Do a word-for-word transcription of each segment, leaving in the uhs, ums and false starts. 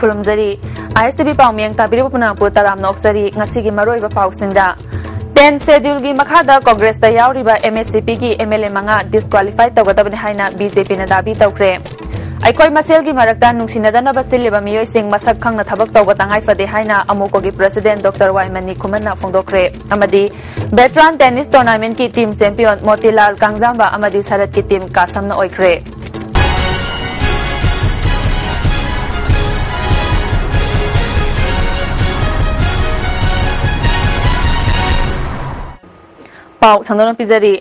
ꯈꯨꯔꯨꯝꯖꯔꯤ꯫ ꯑꯥꯏ ꯑꯦꯁ T V ꯄꯥꯎꯃꯤꯌꯦꯡ ꯇꯥꯕꯤꯔꯤꯕ ꯄꯨꯝꯅꯃꯛꯄꯨ ꯇꯔꯥꯝꯅ ꯑꯣꯛꯆꯔꯤ꯫ ꯉꯁꯤꯒꯤ ꯃꯔꯨꯑꯣꯏꯕ ꯄꯥꯎꯁꯤꯡꯗ, ꯇꯦꯟ ꯁꯦꯗ꯭ꯌꯨꯜꯒꯤ ꯃꯈꯥꯗ ꯀꯣꯡꯒ꯭ꯔꯦꯁꯇ ꯌꯥꯎꯔꯤꯕ ꯑꯦꯝ ꯑꯦꯁ ꯁꯤ ꯄꯤꯒꯤ ꯑꯦꯝ ꯑꯦꯜ ꯑꯦ ꯃꯉꯥ ꯗꯤꯁꯀ꯭ꯋꯥꯂꯤꯐꯥꯏ ꯇꯧꯒꯗꯕꯅꯤ ꯍꯥꯏꯅ ꯕꯤ ꯖꯦ ꯄꯤꯅ ꯗꯥꯕꯤ ꯇꯧꯈ꯭ꯔꯦ꯫ ꯑꯩꯈꯣꯏ ꯃꯁꯦꯜꯒꯤ ꯃꯔꯛꯇ ꯅꯨꯡꯁꯤꯅꯗꯅꯕ ꯁꯤꯜꯂꯤꯕ ꯃꯤꯑꯣꯏꯁꯤꯡ ꯃꯁꯛ ꯈꯪꯅ ꯊꯕꯛ ꯇꯧꯕ ꯇꯉꯥꯏ ꯐꯗꯦ ꯍꯥꯏꯅ ꯑꯃꯨꯀꯣꯒꯤ ꯄ꯭ꯔꯁꯤꯗꯦꯟ ꯗꯣꯛꯇꯔ ꯋꯥꯏ ꯃꯅꯤ ꯈꯨꯃꯟꯅ ꯐꯣꯡꯗꯣꯛꯈ꯭ꯔꯦ꯫ ꯑꯃꯗꯤ ꯚꯦꯇꯔꯥꯟ ꯇꯦꯅꯤꯁ ꯇꯣꯔꯅꯥꯃꯦꯟꯠꯀꯤ ꯇꯤꯝ ꯆꯦꯝꯄꯤꯌꯟ ꯃꯣꯇꯤꯂꯥꯜ ꯀꯥꯡꯖꯥꯝꯕ ꯑꯃꯗꯤ ꯁꯔꯠꯀꯤ ꯇꯤꯝ ꯀꯥꯁꯝꯅ ꯑꯣꯏꯈ꯭ꯔꯦ꯫ ꯄꯥꯎ ꯁꯟꯗꯣꯛꯅ ꯄꯤꯖꯔꯤ꯫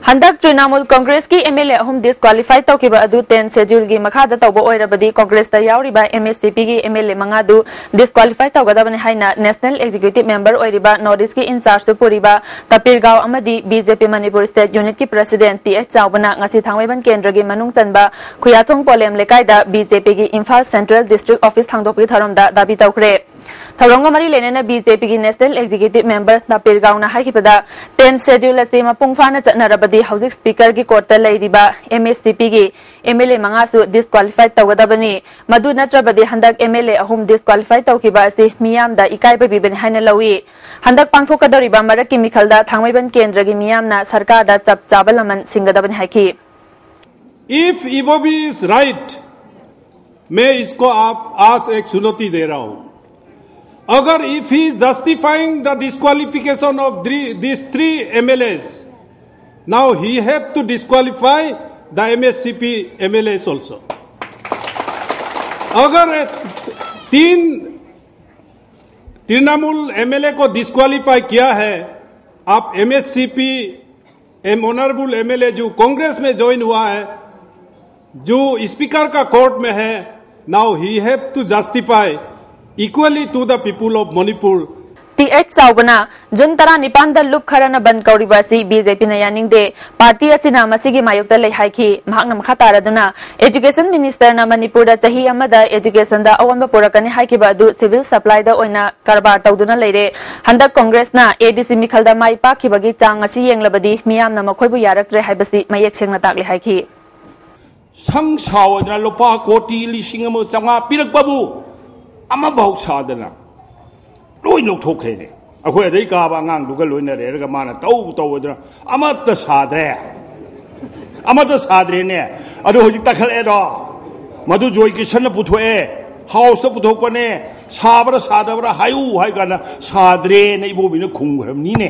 ꯍꯟꯗꯛ ꯇ꯭ꯔꯤꯅꯥꯃꯨꯜ ꯀꯣꯡꯒ꯭ꯔꯦꯁꯀꯤ ꯑꯦꯝ ꯑꯦꯜ ꯑꯦ ꯑꯍꯨꯝ ꯗꯤꯁꯀ꯭ꯋꯥꯂꯤꯐꯥꯏ ꯇꯧꯈꯤꯕ ꯑꯗꯨ ꯇꯦꯟ ꯁꯦꯗ꯭ꯌꯨꯜꯒꯤ ꯃꯈꯥꯗ ꯇꯧꯕ ꯑꯣꯏꯔꯕꯗꯤ ꯀꯣꯡꯒ꯭ꯔꯦꯁꯇ ꯌꯥꯎꯔꯤꯕ ꯑꯦꯝ ꯑꯦꯁ ꯁꯤ ꯄꯤꯒꯤ ꯑꯦꯝ ꯑꯦꯜ ꯑꯦ ꯃꯉꯥꯗꯨ ꯗꯤꯁꯀ꯭ꯋꯥꯂꯤꯐꯥꯏ ꯇꯧꯒꯗꯕꯅꯤ ꯍꯥꯏꯅ ꯅꯦꯁꯅꯦꯜ ꯑꯦꯛꯖꯤꯀ꯭ꯌꯨꯇꯤꯚ ꯃꯦꯝꯕꯔ ꯑꯣꯏꯔꯤꯕ ꯅꯣꯔꯠ ꯏꯁꯀꯤ ꯏꯟꯆꯥꯔꯖꯇ ꯄꯨꯔꯤꯕ ꯇꯄꯤꯔꯒꯥꯎ ꯑꯃꯗꯤ B J P Manipur state ꯌꯨꯅꯤꯠꯀꯤ ꯄ꯭ꯔꯁꯤꯗꯦꯟ ꯇꯤ ꯑꯩꯆ ꯆꯥꯎꯕꯅ ꯉꯁꯤ ꯊꯥꯡꯃꯩꯕꯟ ꯀꯦꯟꯗ꯭ꯔꯒꯤ ꯃꯅꯨꯡ ꯆꯟꯕ ꯈꯨꯌꯥꯊꯣꯡ ꯄꯣꯂꯦꯝ ꯂꯩꯀꯥꯏꯗ ꯕꯤ ꯖꯦ ꯄꯤꯒꯤ ꯏꯝꯐꯥꯜ ꯁꯦꯟꯇ꯭ꯔꯦꯜ ꯗꯤꯁꯇ꯭ꯔꯤꯛ ꯑꯣꯐꯤꯁ ꯍꯥꯡꯗꯣꯛꯄꯒꯤ ꯊꯧꯔꯝꯗ ꯗꯥꯕꯤ ꯇꯧꯈ꯭ꯔꯦ꯫ ꯊꯧꯔꯝꯒ ꯃꯔꯤ ꯂꯩꯅꯅ ꯕꯤ ꯖꯦ ꯄꯤꯒꯤ ꯅꯦꯁꯅꯦꯜ ꯑꯦꯛꯖꯤꯀ꯭ꯌꯨꯇꯤꯚ ꯃꯦꯝꯕꯔ ꯇꯄꯤꯔꯒꯥꯎꯅ ꯍꯥꯏꯈꯤꯕꯗ, ꯇꯦꯟ ꯁꯦꯗ꯭ꯌꯨꯜ ꯑꯁꯤ ꯃꯄꯨꯡ ꯐꯥꯅ ꯆꯠꯅꯔꯕꯗꯤ ꯍꯧꯖꯤꯛ ꯁ꯭ꯄꯤꯀꯔꯒꯤ ꯀꯣꯔꯠꯇ ꯂꯩꯔꯤꯕ ꯑꯦꯝ ꯑꯦꯁ ꯁꯤ ꯄꯤꯒꯤ ꯑꯦꯝ ꯑꯦꯜ ꯑꯦ ꯃꯉꯥꯁꯨ ꯗꯤꯁꯀ꯭ꯋꯥꯂꯤꯐꯥꯏ ꯇꯧꯒꯗꯕꯅꯤ꯫ ꯃꯗꯨ ꯅꯠꯇ꯭ꯔꯕꯗꯤ ꯍꯟꯗꯛ ꯑꯦꯝ ꯑꯦꯜ ꯑꯦ ꯑꯍꯨꯝ ꯗꯤꯁꯀ꯭ꯋꯥꯂꯤꯐꯥꯏ ꯇꯧꯈꯤꯕ ꯑꯁꯤ ꯃꯤꯌꯥꯝꯗ ꯏꯀꯥꯏꯕ ꯄꯤꯕꯅꯤ ꯍꯥꯏꯅ ꯂꯧꯏ꯫ ꯍꯟꯗꯛ ꯄꯥꯡꯊꯣꯛꯀꯗꯧꯔꯤꯕ ꯃꯔꯛꯀꯤ ꯃꯤꯈꯜꯗ ꯊꯥꯡꯃꯩꯕꯟ ꯀꯦꯟꯗ꯭ꯔꯒꯤ ꯃꯤꯌꯥꯝꯅ ꯁꯔꯀꯥꯔꯗ ꯆꯞ ꯆꯥꯕ ꯂꯃꯟ ꯁꯤꯡꯒꯗꯕꯅꯤ ꯍꯥꯏꯈꯤ꯫ If E B O B is right, मैं इसको आप आज एक चुनौती दे रहा हूं। अगर if he is justifying the disqualification of these three M L As, now he have to disqualify the M S C P M L As also. अगर तीन तृणमूल M L A को डिस्क्वालीफाई किया है, आप M S C P M, honourable M L A जो कांग्रेस में join हुआ है, जो स्पीकर का कोर्ट में है, now he have to justify equally to the people of Manipur. T H ꯆꯥꯎꯕꯅ ꯖꯨꯟ ꯇꯔꯥꯅꯤꯄꯥꯟꯗ ꯂꯨꯞ ꯈꯔꯅ ꯕꯟꯗ ꯀꯧꯔꯤꯕ ꯑꯁꯤ ꯕꯤ ꯖꯦ ꯄꯤꯅ ꯌꯥꯅꯤꯡꯗꯦ꯫ ꯄꯥꯔꯇꯤ ꯑꯁꯤꯅ ꯃꯁꯤꯒꯤ ꯃꯥꯌꯣꯛꯇ ꯂꯩ ꯍꯥꯏꯈꯤ꯫ ꯃꯍꯥꯛꯅ ꯃꯈꯥ ꯇꯥꯔꯗꯨꯅ, ꯑꯦꯖꯨꯀꯦꯁꯟ ꯃꯤꯅꯤꯁꯇꯔꯅ ꯃꯅꯤꯄꯨꯔꯗ ꯆꯍꯤ ꯑꯃꯗ ꯑꯦꯖꯨꯀꯦꯁꯟꯗ ꯑꯑꯣꯟꯕ ꯄꯨꯔꯛꯀꯅꯤ ꯍꯥꯏꯈꯤꯕ ꯑꯗꯨ ꯁꯤꯚꯤꯜ ꯁꯄ꯭ꯂꯥꯏꯗ ꯑꯣꯏꯅ ꯀꯔꯕꯥꯔ ꯇꯧꯗꯨꯅ ꯂꯩꯔꯦ꯫ ꯍꯟꯗꯛ ꯀꯣꯡꯒ꯭ꯔꯦꯁꯅ ꯑꯦ ꯗꯤ ꯁꯤ ꯃꯤꯈꯜꯗ ꯃꯥꯏ ꯄꯥꯛꯈꯤꯕꯒꯤ ꯆꯥꯡ ꯑꯁꯤ ꯌꯦꯡꯂꯕꯗꯤ ꯃꯤꯌꯥꯝꯅ ꯃꯈꯣꯏꯕꯨ ꯌꯥꯔꯛꯇ꯭ꯔꯦ ꯍꯥꯏꯕꯁꯤ ꯃꯌꯦꯛ ꯁꯦꯡꯅ ꯇꯥꯛꯂꯦ ꯍꯥꯏꯈꯤ꯫ ꯁꯪ ꯁꯥꯎꯗꯅ ꯂꯨꯄꯥ ꯀꯣꯇꯤ ꯂꯤꯁꯤꯡ ꯑꯃ ꯆꯥꯝꯃꯉꯥ ꯄꯤꯔꯛꯄꯕꯨ ꯑꯃꯐꯥꯎ ꯁꯥꯗꯅ ꯂꯣꯏ ꯂꯧꯊꯣꯛꯈ꯭ꯔꯦꯅꯦ꯫ ꯑꯩꯈꯣꯏ ꯑꯗꯩ ꯀꯥꯕ ꯑꯉꯥꯡꯗꯨꯒ ꯂꯣꯏꯅꯔꯦꯔꯒ ꯃꯥꯅ ꯇꯧ ꯇꯧꯗꯅ ꯑꯃꯠꯇ ꯁꯥꯗ꯭ꯔꯦ꯫ ꯑꯃꯠꯇ ꯁꯥꯗ꯭ꯔꯦꯅꯦ꯫ ꯑꯗꯨ ꯍꯧꯖꯤꯛ ꯇꯥꯈꯠꯂꯛꯑꯦꯗꯣ꯫ ꯃꯗꯨ ꯖꯣꯏ ꯀꯤꯁꯟꯅ ꯄꯨꯊꯣꯛꯑꯦ꯫ ꯍꯥꯎꯁꯇ ꯄꯨꯊꯣꯛꯄꯅꯦ꯫ ꯁꯥꯕ꯭ꯔꯥ ꯁꯥꯗꯕ꯭ꯔꯥ ꯍꯥꯏꯌꯨ ꯍꯥꯏ ꯀꯥꯟꯗ ꯁꯥꯗ꯭ꯔꯦꯅ ꯏꯕꯣꯕꯤꯅ ꯈꯨꯝꯈ꯭ꯔꯕꯅꯤꯅꯦ꯫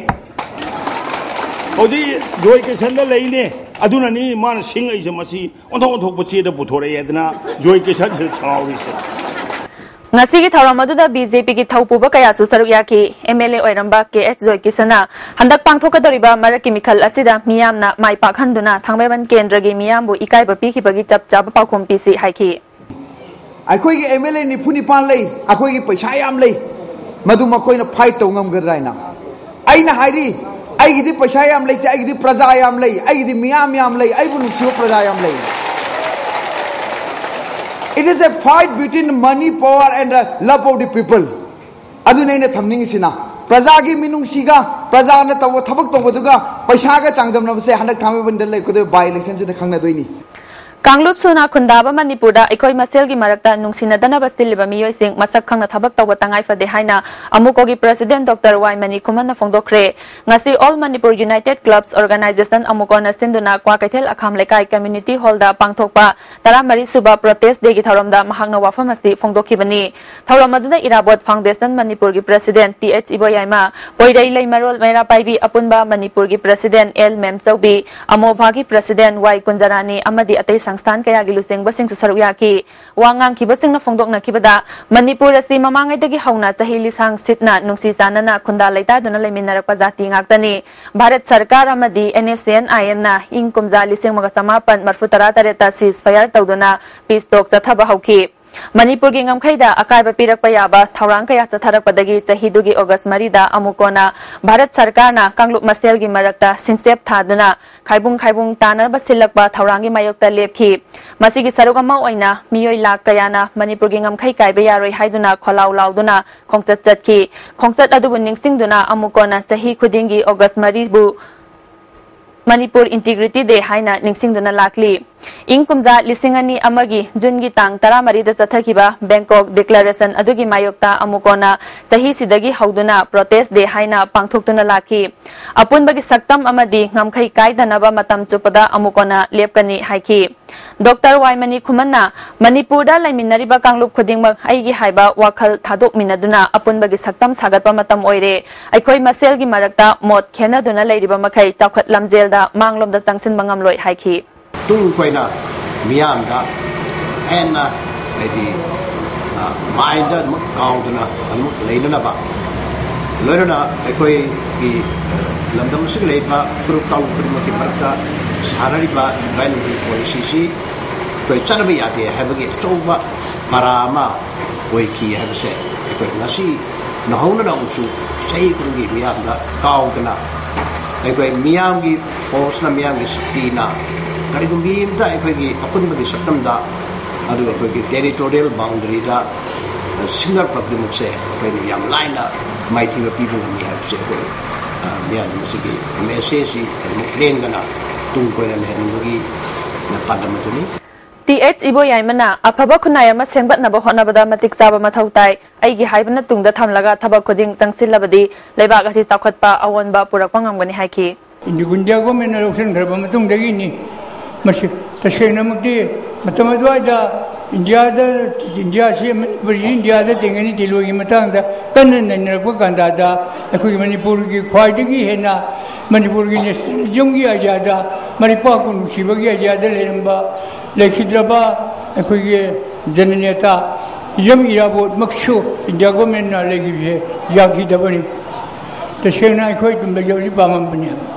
ꯍꯧꯖꯤꯛ ꯖꯣꯏ ꯀꯤꯁꯟꯗ ꯂꯩꯅꯦ꯫ ꯑꯗꯨꯅꯅꯤ ꯃꯥꯅ ꯁꯤꯡꯉꯛꯏꯁꯦ꯫ ꯃꯁꯤ ꯑꯣꯟꯊꯣꯛ ꯑꯣꯟꯊꯣꯛꯄ ꯆꯦꯗ ꯄꯨꯊꯣꯔꯛꯑꯦ ꯑꯗꯨꯅ ꯖꯣꯏ ꯀꯤꯁꯟꯁꯤꯗ ꯁꯥꯎꯔꯤꯁꯦ꯫ ꯉꯁꯤꯒꯤ ꯊꯧꯔꯝ ꯑꯗꯨꯗ ꯕꯤ ꯖꯦ ꯄꯤꯒꯤ ꯊꯧꯄꯨꯕ ꯀꯌꯥꯁꯨ ꯁꯔꯨꯛ ꯌꯥꯈꯤ꯫ ꯑꯦꯝ ꯑꯦꯜ ꯑꯦ ꯑꯣꯏꯔꯝꯕ ꯀꯦ ꯑꯦꯁ ꯖꯣꯏ ꯀꯤꯁꯟꯅ ꯍꯟꯗꯛ ꯄꯥꯡꯊꯣꯛꯀꯗꯧꯔꯤꯕ ꯃꯔꯛꯀꯤ ꯃꯤꯈꯜ ꯑꯁꯤꯗ ꯃꯤꯌꯥꯝꯅ ꯃꯥꯏ ꯄꯥꯛꯍꯟꯗꯨꯅ ꯊꯥꯡꯃꯩꯕꯟ ꯀꯦꯟꯗ꯭ꯔꯒꯤ ꯃꯤꯌꯥꯝꯕꯨ ꯏꯀꯥꯏꯕ ꯄꯤꯈꯤꯕꯒꯤ ꯆꯞ ꯆꯥꯕ ꯄꯥꯎꯈꯨꯝ ꯄꯤꯁꯤ ꯍꯥꯏꯈꯤ꯫ ꯑꯩꯈꯣꯏꯒꯤ ꯑꯦꯝ ꯑꯦꯜ ꯑꯦ ꯅꯤꯐꯨ ꯅꯤꯄꯥꯟ ꯂꯩ, ꯑꯩꯈꯣꯏꯒꯤ ꯄꯩꯁꯥ ꯌꯥꯝ ꯂꯩ, ꯃꯗꯨ ꯃꯈꯣꯏꯅ ꯐꯥꯏꯠ ꯇꯧ ꯉꯝꯒꯗ꯭ꯔꯥ ꯍꯥꯏꯅ꯫ ꯑꯩꯅ ꯍꯥꯏꯔꯤ, ꯑꯩꯒꯤꯗꯤ ꯄꯩꯁꯥ ꯌꯥꯝ ꯂꯩꯇꯦ, ꯑꯩꯒꯤꯗꯤ ꯄ꯭ꯔꯖꯥ ꯌꯥꯝ ꯂꯩ, ꯑꯩꯒꯤꯗꯤ ꯃꯤꯌꯥꯝ ꯌꯥꯝ ꯂꯩ, ꯑꯩꯕꯨ ꯅꯨꯡꯁꯤꯕ ꯄ꯭ꯔꯖꯥ ꯌꯥꯝ ꯂꯩ꯫ It is a fight between money, power and the love of the people. ꯑꯗꯨꯅ ꯑꯩꯅ ꯊꯝꯅꯤꯡꯉꯤꯁꯤꯅ, ꯄ꯭ꯔꯖꯥꯒꯤ ꯃꯤꯅꯨꯡꯁꯤꯒ ꯄ꯭ꯔꯖꯥꯅ ꯇꯧꯕ ꯊꯕꯛ ꯇꯧꯕꯗꯨꯒ ꯄꯩꯁꯥꯒ ꯆꯥꯡꯗꯝꯅꯕꯁꯦ ꯍꯟꯗꯛ ꯊꯥꯡꯃꯩꯕꯟꯗ ꯂꯩꯔꯛꯀꯗꯧꯔꯤꯕ ꯕꯥꯏ ꯏꯂꯦꯛꯁꯟꯁꯤꯗ ꯈꯪꯅꯗꯣꯏꯅꯤ꯫ ꯀꯥꯡꯂꯨꯞ ꯁꯨꯅ ꯈꯨꯟꯗꯥꯕ ꯃꯅꯤꯄꯨꯔꯗ ꯑꯩꯈꯣꯏ ꯃꯁꯦꯜꯒꯤ ꯃꯔꯛꯇ ꯅꯨꯡꯁꯤꯅꯗꯅꯕ ꯁꯤꯜꯂꯤꯕ ꯃꯤꯑꯣꯏꯁꯤꯡ ꯃꯁꯛ ꯈꯪꯅ ꯊꯕꯛ ꯇꯧꯕ ꯇꯉꯥꯏ ꯐꯗꯦ ꯍꯥꯏꯅ ꯑꯃꯨꯀꯣꯒꯤ ꯄ꯭ꯔꯁꯤꯗꯦꯟ ꯗꯣꯛꯇꯔ ꯋꯥꯏ ꯃꯅꯤꯀꯨꯃꯟꯅ ꯐꯣꯡꯗꯣꯛꯈ꯭ꯔꯦ꯫ ꯉꯁꯤ All Manipur United Clubs Organization, ꯑꯃꯨꯀꯣꯅ ꯁꯤꯟꯗꯨꯅ ꯀ꯭ꯋꯥꯀꯩꯊꯦꯜ ꯑꯈꯥꯝ ꯂꯩꯀꯥꯏ ꯀꯝꯃ꯭ꯌꯨꯅꯤꯇꯤ ꯍꯣꯜꯗ ꯄꯥꯡꯊꯣꯛꯄ ꯇꯔꯥꯃꯔꯤ ꯁꯨꯕ ꯄ꯭ꯔꯣꯇꯦꯁ ꯗꯦꯒꯤ ꯊꯧꯔꯝꯗ ꯃꯍꯥꯛꯅ ꯋꯥꯐꯝ ꯑꯁꯤ ꯐꯣꯡꯗꯣꯛꯈꯤꯕꯅꯤ꯫ ꯊꯧꯔꯝ ꯑꯗꯨꯗ ꯏꯔꯥꯕꯣꯠ ꯐꯥꯎꯟꯗꯦꯁꯟ ꯃꯅꯤꯄꯨꯔꯒꯤ ꯄ꯭ꯔꯁꯤꯗꯦꯟ ꯇꯤ ꯑꯩꯆ ꯏꯕꯣꯌꯥꯏꯃ, ꯄꯣꯏꯔꯩ ꯂꯩꯃꯔꯣꯜ ꯃꯩꯔꯥ ꯄꯥꯏꯕꯤ ꯑꯄꯨꯟꯕ ꯃꯅꯤꯄꯨꯔꯒꯤ ꯄ꯭ꯔꯁꯤꯗꯦꯟ ꯑꯦꯜ ꯃꯦꯝꯆꯧꯕꯤ, ꯑꯃꯣꯚꯥꯒꯤ ꯄ꯭ꯔꯁꯤꯗꯦꯟ ꯋꯥꯏ ꯀꯨꯟꯖꯔꯥꯅꯤ ꯑꯃꯗꯤ ꯑꯇꯩ ꯁꯪꯁꯊꯥꯟ ꯀꯌꯥꯒꯤ ꯂꯨꯆꯤꯡꯕꯁꯤꯡꯁꯨ ꯁꯔꯨꯛ ꯌꯥꯈꯤ꯫ ꯋꯥ ꯉꯥꯡꯈꯤꯕꯁꯤꯡꯅ ꯐꯣꯡꯗꯣꯛꯅꯈꯤꯕꯗ, ꯃꯅꯤꯄꯨꯔ ꯑꯁꯤ ꯃꯃꯥꯡꯉꯩꯗꯒꯤ ꯍꯧꯅ ꯆꯍꯤ ꯂꯤꯁꯥꯡ ꯁꯤꯠꯅ ꯅꯨꯡꯁꯤ ꯆꯥꯟꯅꯅ ꯈꯨꯟꯗꯥ ꯂꯩꯇꯥꯗꯨꯅ ꯂꯩꯃꯤꯟꯅꯔꯛꯄ ꯖꯥꯇꯤ ꯉꯥꯛꯇꯅꯤ꯫ ꯚꯥꯔꯠ ꯁꯔꯀꯥꯔ ꯑꯃꯗꯤ ꯑꯦꯟ ꯑꯦꯁ ꯁꯤ ꯑꯦꯟ ꯑꯥꯏ ꯑꯦꯝꯅ ꯏꯪ ꯀꯨꯝꯖꯥ ꯂꯤꯁꯤꯡ ꯑꯃꯒ ꯆꯃꯥꯄꯟ ꯃꯔꯐꯨ ꯇꯔꯥ ꯇꯔꯦꯠꯇ ceasefire ꯇꯧꯗꯨꯅ peace talk ꯆꯠꯊꯕ ꯍꯧꯈꯤ꯫ ꯃꯅꯤꯄꯨꯔꯒꯤ ꯉꯝꯈꯩꯗ ꯑꯀꯥꯏꯕ ꯄꯤꯔꯛꯄ ꯌꯥꯕ ꯊꯧꯔꯥꯡ ꯀꯌꯥ ꯆꯠꯊꯔꯛꯄꯗꯒꯤ ꯆꯍꯤꯗꯨꯒꯤ ꯑꯣꯒꯁ ꯃꯔꯤꯗ ꯑꯃꯨꯛ ꯀꯣꯟꯅ ꯚꯥꯔꯠ ꯁꯔꯀꯥꯔꯅ ꯀꯥꯡꯂꯨꯞ ꯃꯁꯦꯜꯒꯤ ꯃꯔꯛꯇ ꯁꯤꯡꯆꯦꯞ ꯊꯥꯗꯨꯅ ꯈꯥꯏꯕꯨꯡ ꯈꯥꯏꯕꯨꯡ ꯇꯥꯅꯕ ꯁꯤꯜꯂꯛꯄ ꯊꯧꯔꯥꯡꯒꯤ ꯃꯥꯌꯣꯛꯇ ꯂꯦꯞꯈꯤ꯫ ꯃꯁꯤꯒꯤ ꯁꯔꯨꯛ ꯑꯃ ꯑꯣꯏꯅ ꯃꯤꯑꯣꯏ ꯂꯥꯈ ꯀꯌꯥꯅ ꯃꯅꯤꯄꯨꯔꯒꯤ ꯉꯝꯈꯩ ꯀꯥꯏꯕ ꯌꯥꯔꯣꯏ ꯍꯥꯏꯗꯨꯅ ꯈꯣꯜꯂꯥꯎ ꯂꯥꯎꯗꯨꯅ ꯈꯣꯡꯆꯠ ꯆꯠꯈꯤ꯫ ꯈꯣꯡꯆꯠ ꯑꯗꯨꯕꯨ ꯅꯤꯡꯁꯤꯡꯗꯨꯅ ꯑꯃꯨꯛ ꯀꯣꯟꯅ ꯆꯍꯤ ꯈꯨꯗꯤꯡꯒꯤ ꯑꯣꯒꯁ ꯃꯔꯤꯕꯨ ꯃꯅꯤꯄꯨꯔ Integrity Day ꯍꯥꯏꯅ ꯅꯤꯡꯁꯤꯡꯗꯨꯅ ꯂꯥꯛꯂꯤ꯫ ꯏꯪ ꯀꯨꯝꯖꯥ ꯂꯤꯁꯤꯡ ꯑꯅꯤ ꯑꯃꯒꯤ ꯖꯨꯟꯒꯤ ꯇꯥꯡ ꯇꯔꯥꯃꯔꯤꯗ ꯆꯠꯊꯈꯤꯕ ꯕꯦꯡꯀꯣꯛ ꯗꯤꯀ꯭ꯂꯥꯔꯦꯁꯟ ꯑꯗꯨꯒꯤ ꯃꯥꯌꯣꯛꯇ ꯑꯃꯨꯛ ꯀꯣꯟꯅ ꯆꯍꯤꯁꯤꯗꯒꯤ ꯍꯧꯗꯨꯅ ꯄ꯭ꯔꯣꯇꯦꯁ ꯗꯦ ꯍꯥꯏꯅ ꯄꯥꯡꯊꯣꯛꯇꯨꯅ ꯂꯥꯛꯈꯤ꯫ ꯑꯄꯨꯟꯕꯒꯤ ꯁꯛꯇꯝ ꯑꯃꯗꯤ ꯉꯝꯈꯩ ꯀꯥꯏꯗꯅꯕ ꯃꯇꯝ ꯆꯨꯞꯄꯗ ꯑꯃꯨꯛ ꯀꯣꯟꯅ ꯂꯦꯞꯀꯅꯤ ꯍꯥꯏꯈꯤ꯫ ꯗꯣꯛꯇꯔ ꯋꯥꯏꯃꯅꯤ ꯈꯨꯃꯟꯅ ꯃꯅꯤꯄꯨꯔꯗ ꯂꯩꯃꯤꯟꯅꯔꯤꯕ ꯀꯥꯡꯂꯨꯞ ꯈꯨꯗꯤꯡꯃꯛ ꯑꯩꯒꯤ ꯍꯥꯏꯕ ꯋꯥꯈꯜ ꯊꯥꯗꯣꯛꯃꯤꯟꯅꯗꯨꯅ ꯑꯄꯨꯟꯕꯒꯤ ꯁꯛꯇꯝ ꯁꯥꯒꯠꯄ ꯃꯇꯝ ꯑꯣꯏꯔꯦ꯫ ꯑꯩꯈꯣꯏ ꯃꯁꯦꯜꯒꯤ ꯃꯔꯛꯇ ꯃꯣꯠ ꯈꯦꯠꯅꯗꯨꯅ ꯂꯩꯔꯤꯕ ꯃꯈꯩ ꯆꯥꯎꯈꯠ ꯂꯝꯖꯦꯜꯗ ꯃꯥꯡꯂꯣꯝꯗ ꯆꯪꯁꯤꯟꯕ ꯉꯝꯂꯣꯏ ꯍꯥꯏꯈꯤ꯫ ꯇꯨꯡ ꯀꯣꯏꯅ ꯃꯤꯌꯥꯝꯗ ꯍꯦꯟꯅ ꯍꯥꯏꯗꯤ, ꯑ, ꯃꯥꯏꯟꯗ ꯑꯗꯨꯃꯛ ꯀꯥꯎꯗꯅ ꯑꯗꯨꯃꯛ ꯂꯩꯅꯅꯕ, ꯂꯣꯏꯅꯅ ꯑꯩꯈꯣꯏꯒꯤ ꯂꯝꯗꯝ ꯑꯁꯤꯒꯤ ꯂꯩꯔꯤꯕ ꯐꯨꯔꯨꯞ ꯀꯥꯡꯂꯨꯞ ꯈꯨꯗꯤꯡꯃꯛꯀꯤ ꯃꯔꯛꯇ ꯁꯥꯟꯅꯔꯤꯕ ꯗꯤꯚꯥꯏꯟ ꯄꯣꯂꯤꯁꯤꯁꯤ ꯑꯩꯈꯣꯏ ꯆꯠꯅꯕ ꯌꯥꯗꯦ ꯍꯥꯏꯕꯒꯤ ꯑꯆꯧꯕ ꯄꯔꯥ ꯑꯃ ꯑꯣꯏꯈꯤ ꯍꯥꯏꯕꯁꯦ ꯑꯩꯈꯣꯏ ꯉꯁꯤ ꯅꯧꯍꯧꯅꯅ ꯑꯃꯨꯛꯁꯨ ꯆꯍꯤ ꯈꯨꯗꯤꯡꯒꯤ ꯃꯤꯌꯥꯝꯗ ꯀꯥꯎꯗꯅ ꯑꯩꯈꯣꯏ ꯃꯤꯌꯥꯝꯒꯤ ꯐꯣꯔꯁꯅ, ꯃꯤꯌꯥꯝꯒꯤ ꯁꯛꯇꯤꯅ ꯀꯔꯤꯒꯨꯝꯕꯤ ꯑꯃꯇ ꯑꯩꯈꯣꯏꯒꯤ ꯑꯄꯨꯟꯕꯒꯤ ꯁꯛꯇꯝꯗ, ꯑꯗꯨꯒ ꯑꯩꯈꯣꯏꯒꯤ ꯇꯦꯔꯤꯇꯣꯔꯤꯌꯦꯜ ꯕꯥꯎꯟꯗꯔꯤꯗ, ꯑ, ꯁꯤꯡꯅꯔꯛꯄ ꯈꯨꯗꯤꯡꯃꯛꯁꯦ ꯑꯩꯈꯣꯏꯅ ꯌꯥꯝ ꯂꯥꯏꯅ ꯃꯥꯏꯊꯤꯕ ꯄꯤꯕ ꯉꯝꯃꯤ ꯍꯥꯏꯕꯁꯦ ꯑꯩꯈꯣꯏ, ꯑ, ꯃꯤꯌꯥꯝ ꯑꯁꯤꯒꯤ ꯃꯦꯁꯦꯖꯁꯤ ꯑꯗꯨꯝ ꯂꯦꯡꯗꯅ ꯇꯨꯡ ꯀꯣꯏꯅ ꯂꯩꯍꯟꯅꯤꯡꯕꯒꯤ ꯄꯥꯟꯗꯝ ꯑꯗꯨꯅꯤ꯫ ꯇꯤ ꯑꯩꯆ ꯏꯕꯣꯌꯥꯏꯃꯅ ꯑꯐꯕ ꯈꯨꯟꯅꯥꯏ ꯑꯃ ꯁꯦꯝꯒꯠꯅꯕ ꯍꯣꯠꯅꯕꯗ ꯃꯇꯤꯛ ꯆꯥꯕ ꯃꯊꯧ ꯇꯥꯏ꯫ ꯑꯩꯒꯤ ꯍꯥꯏꯕꯅ ꯇꯨꯡꯗ ꯊꯝꯂꯒ ꯊꯕꯛ ꯈꯨꯗꯤꯡ ꯆꯪꯁꯤꯜꯂꯕꯗꯤ ꯂꯩꯕꯥꯛ ꯑꯁꯤ ꯆꯥꯎꯈꯠꯄ ꯑꯑꯣꯟꯕ ꯄꯨꯔꯛꯄ ꯉꯝꯒꯅꯤ ꯍꯥꯏꯈꯤ꯫ ꯏꯟꯗꯤꯌꯥ ꯒꯣꯔꯃꯦꯟꯅ ꯂꯧꯁꯤꯟꯈ꯭ꯔꯕ ꯃꯇꯨꯡꯗꯒꯤꯅꯤ꯫ ꯃꯁꯤ ꯇꯁꯦꯡꯅꯃꯛꯇꯤ ꯃꯇꯝ ꯑꯗꯨꯋꯥꯏꯗ ꯏꯟꯗꯤꯌꯥꯗ, ꯏꯟꯗꯤꯌꯥꯁꯤ, ꯃꯅꯤꯄꯨꯔꯁꯤ ꯏꯟꯗꯤꯌꯥꯗ ꯇꯦꯡꯒꯅꯤ ꯇꯤꯂꯣꯏꯒꯤ ꯃꯇꯥꯡꯗ ꯀꯟꯅ ꯅꯩꯅꯔꯛꯄ ꯀꯥꯟꯗꯥꯗ ꯑꯩꯈꯣꯏꯒꯤ ꯃꯅꯤꯄꯨꯔꯒꯤ ꯈ꯭ꯋꯥꯏꯗꯒꯤ ꯍꯦꯟꯅ ꯃꯅꯤꯄꯨꯔꯒꯤ ꯅꯦꯁꯅꯦꯂꯤꯖꯝꯒꯤ ꯑꯥꯏꯗꯤꯌꯥꯗ, ꯃꯔꯤꯄꯥꯛꯄꯨ ꯅꯨꯡꯁꯤꯕꯒꯤ ꯑꯥꯏꯗꯤꯌꯥꯗ ꯂꯩꯔꯝꯕ, ꯂꯩꯈꯤꯗ꯭ꯔꯕ ꯑꯩꯈꯣꯏꯒꯤ ꯖꯅꯅꯦꯇꯥ ꯌꯝ ꯏꯔꯥꯕꯣꯠꯃꯛꯁꯨ ꯏꯟꯗꯤꯌꯥ ꯒꯣꯔꯃꯦꯟꯅ ꯂꯩꯈꯤꯕꯁꯦ ꯌꯥꯈꯤꯗꯕꯅꯤ꯫ ꯇꯁꯦꯡꯅ ꯑꯩꯈꯣꯏ ꯑꯗꯨꯝ ꯂꯩꯖꯕꯁꯤ ꯄꯥꯝꯃꯝꯕꯅꯦꯕ꯫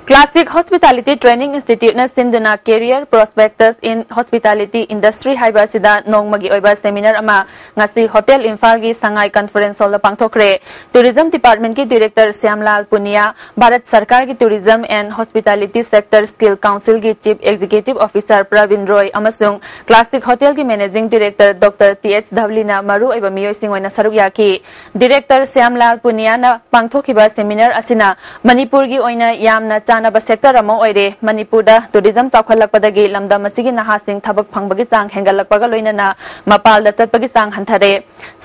Classic Hospitality Training Instituteꯅ ꯁꯤꯟꯗꯨꯅ Career Prospectus in Hospitality Industry ꯍꯥꯏꯕ ꯑꯁꯤꯗ ꯅꯣꯡꯃꯒꯤ ꯑꯣꯏꯕ ꯁꯦꯃꯤꯅꯥꯔ ꯑꯃ ꯉꯁꯤ ꯍꯣꯇꯦꯜ ꯏꯝꯐꯥꯜꯒꯤ ꯁꯉꯥꯏ ꯀꯟꯐꯔꯦꯟꯁ ꯍꯣꯜꯗ ꯄꯥꯡꯊꯣꯛꯈ꯭ꯔꯦ꯫ ꯇꯨꯔꯤꯖꯝ ꯗꯤꯄꯥꯔꯠꯃꯦꯟꯠꯀꯤ ꯗꯤꯔꯦꯛꯇꯔ ꯁ꯭ꯌꯥꯝꯂꯥꯜ ꯄꯨꯅꯤꯌꯥ, ꯚꯥꯔꯠ ꯁꯔꯀꯥꯔꯒꯤ Tourism and Hospitality Sector Skill Councilꯒꯤ Chief Executive Officer Praveen Roy ꯑꯃꯁꯨꯡ Classic Hotelꯒꯤ Managing Director doctor T H ꯙꯕꯂꯤꯅ ꯃꯔꯨꯑꯣꯏꯕ ꯃꯤꯑꯣꯏꯁꯤꯡ ꯑꯣꯏꯅ ꯁꯔꯨꯛ ꯌꯥꯈꯤ꯫ ꯗꯤꯔꯦꯛꯇꯔ ꯁ꯭ꯌꯥꯝꯂꯥꯜ ꯄꯨꯅꯤꯌꯥꯅ ꯄꯥꯡꯊꯣꯛꯈꯤꯕ ꯁꯦꯃꯤꯅꯥꯔ ꯑꯁꯤꯅ ꯃꯅꯤꯄꯨꯔꯒꯤ ꯑꯣꯏꯅ ꯌꯥꯝꯅ ꯇꯥꯟꯅꯕ ꯁꯦꯛꯇꯔ ꯑꯃ ꯑꯣꯏꯔꯦ꯫ ꯃꯅꯤꯄꯨꯔꯗ ꯇꯨꯔꯤꯖꯝ ꯆꯥꯎꯈꯠꯂꯛꯄꯗꯒꯤ ꯂꯝꯗꯝ ꯑꯁꯤꯒꯤ ꯅꯍꯥꯁꯤꯡ ꯊꯕꯛ ꯐꯪꯕꯒꯤ ꯆꯥꯡ ꯍꯦꯟꯒꯠꯂꯛꯄꯒ ꯂꯣꯏꯅꯅ ꯃꯄꯥꯜꯗ ꯆꯠꯄꯒꯤ ꯆꯥꯡ ꯍꯟꯊꯔꯦ꯫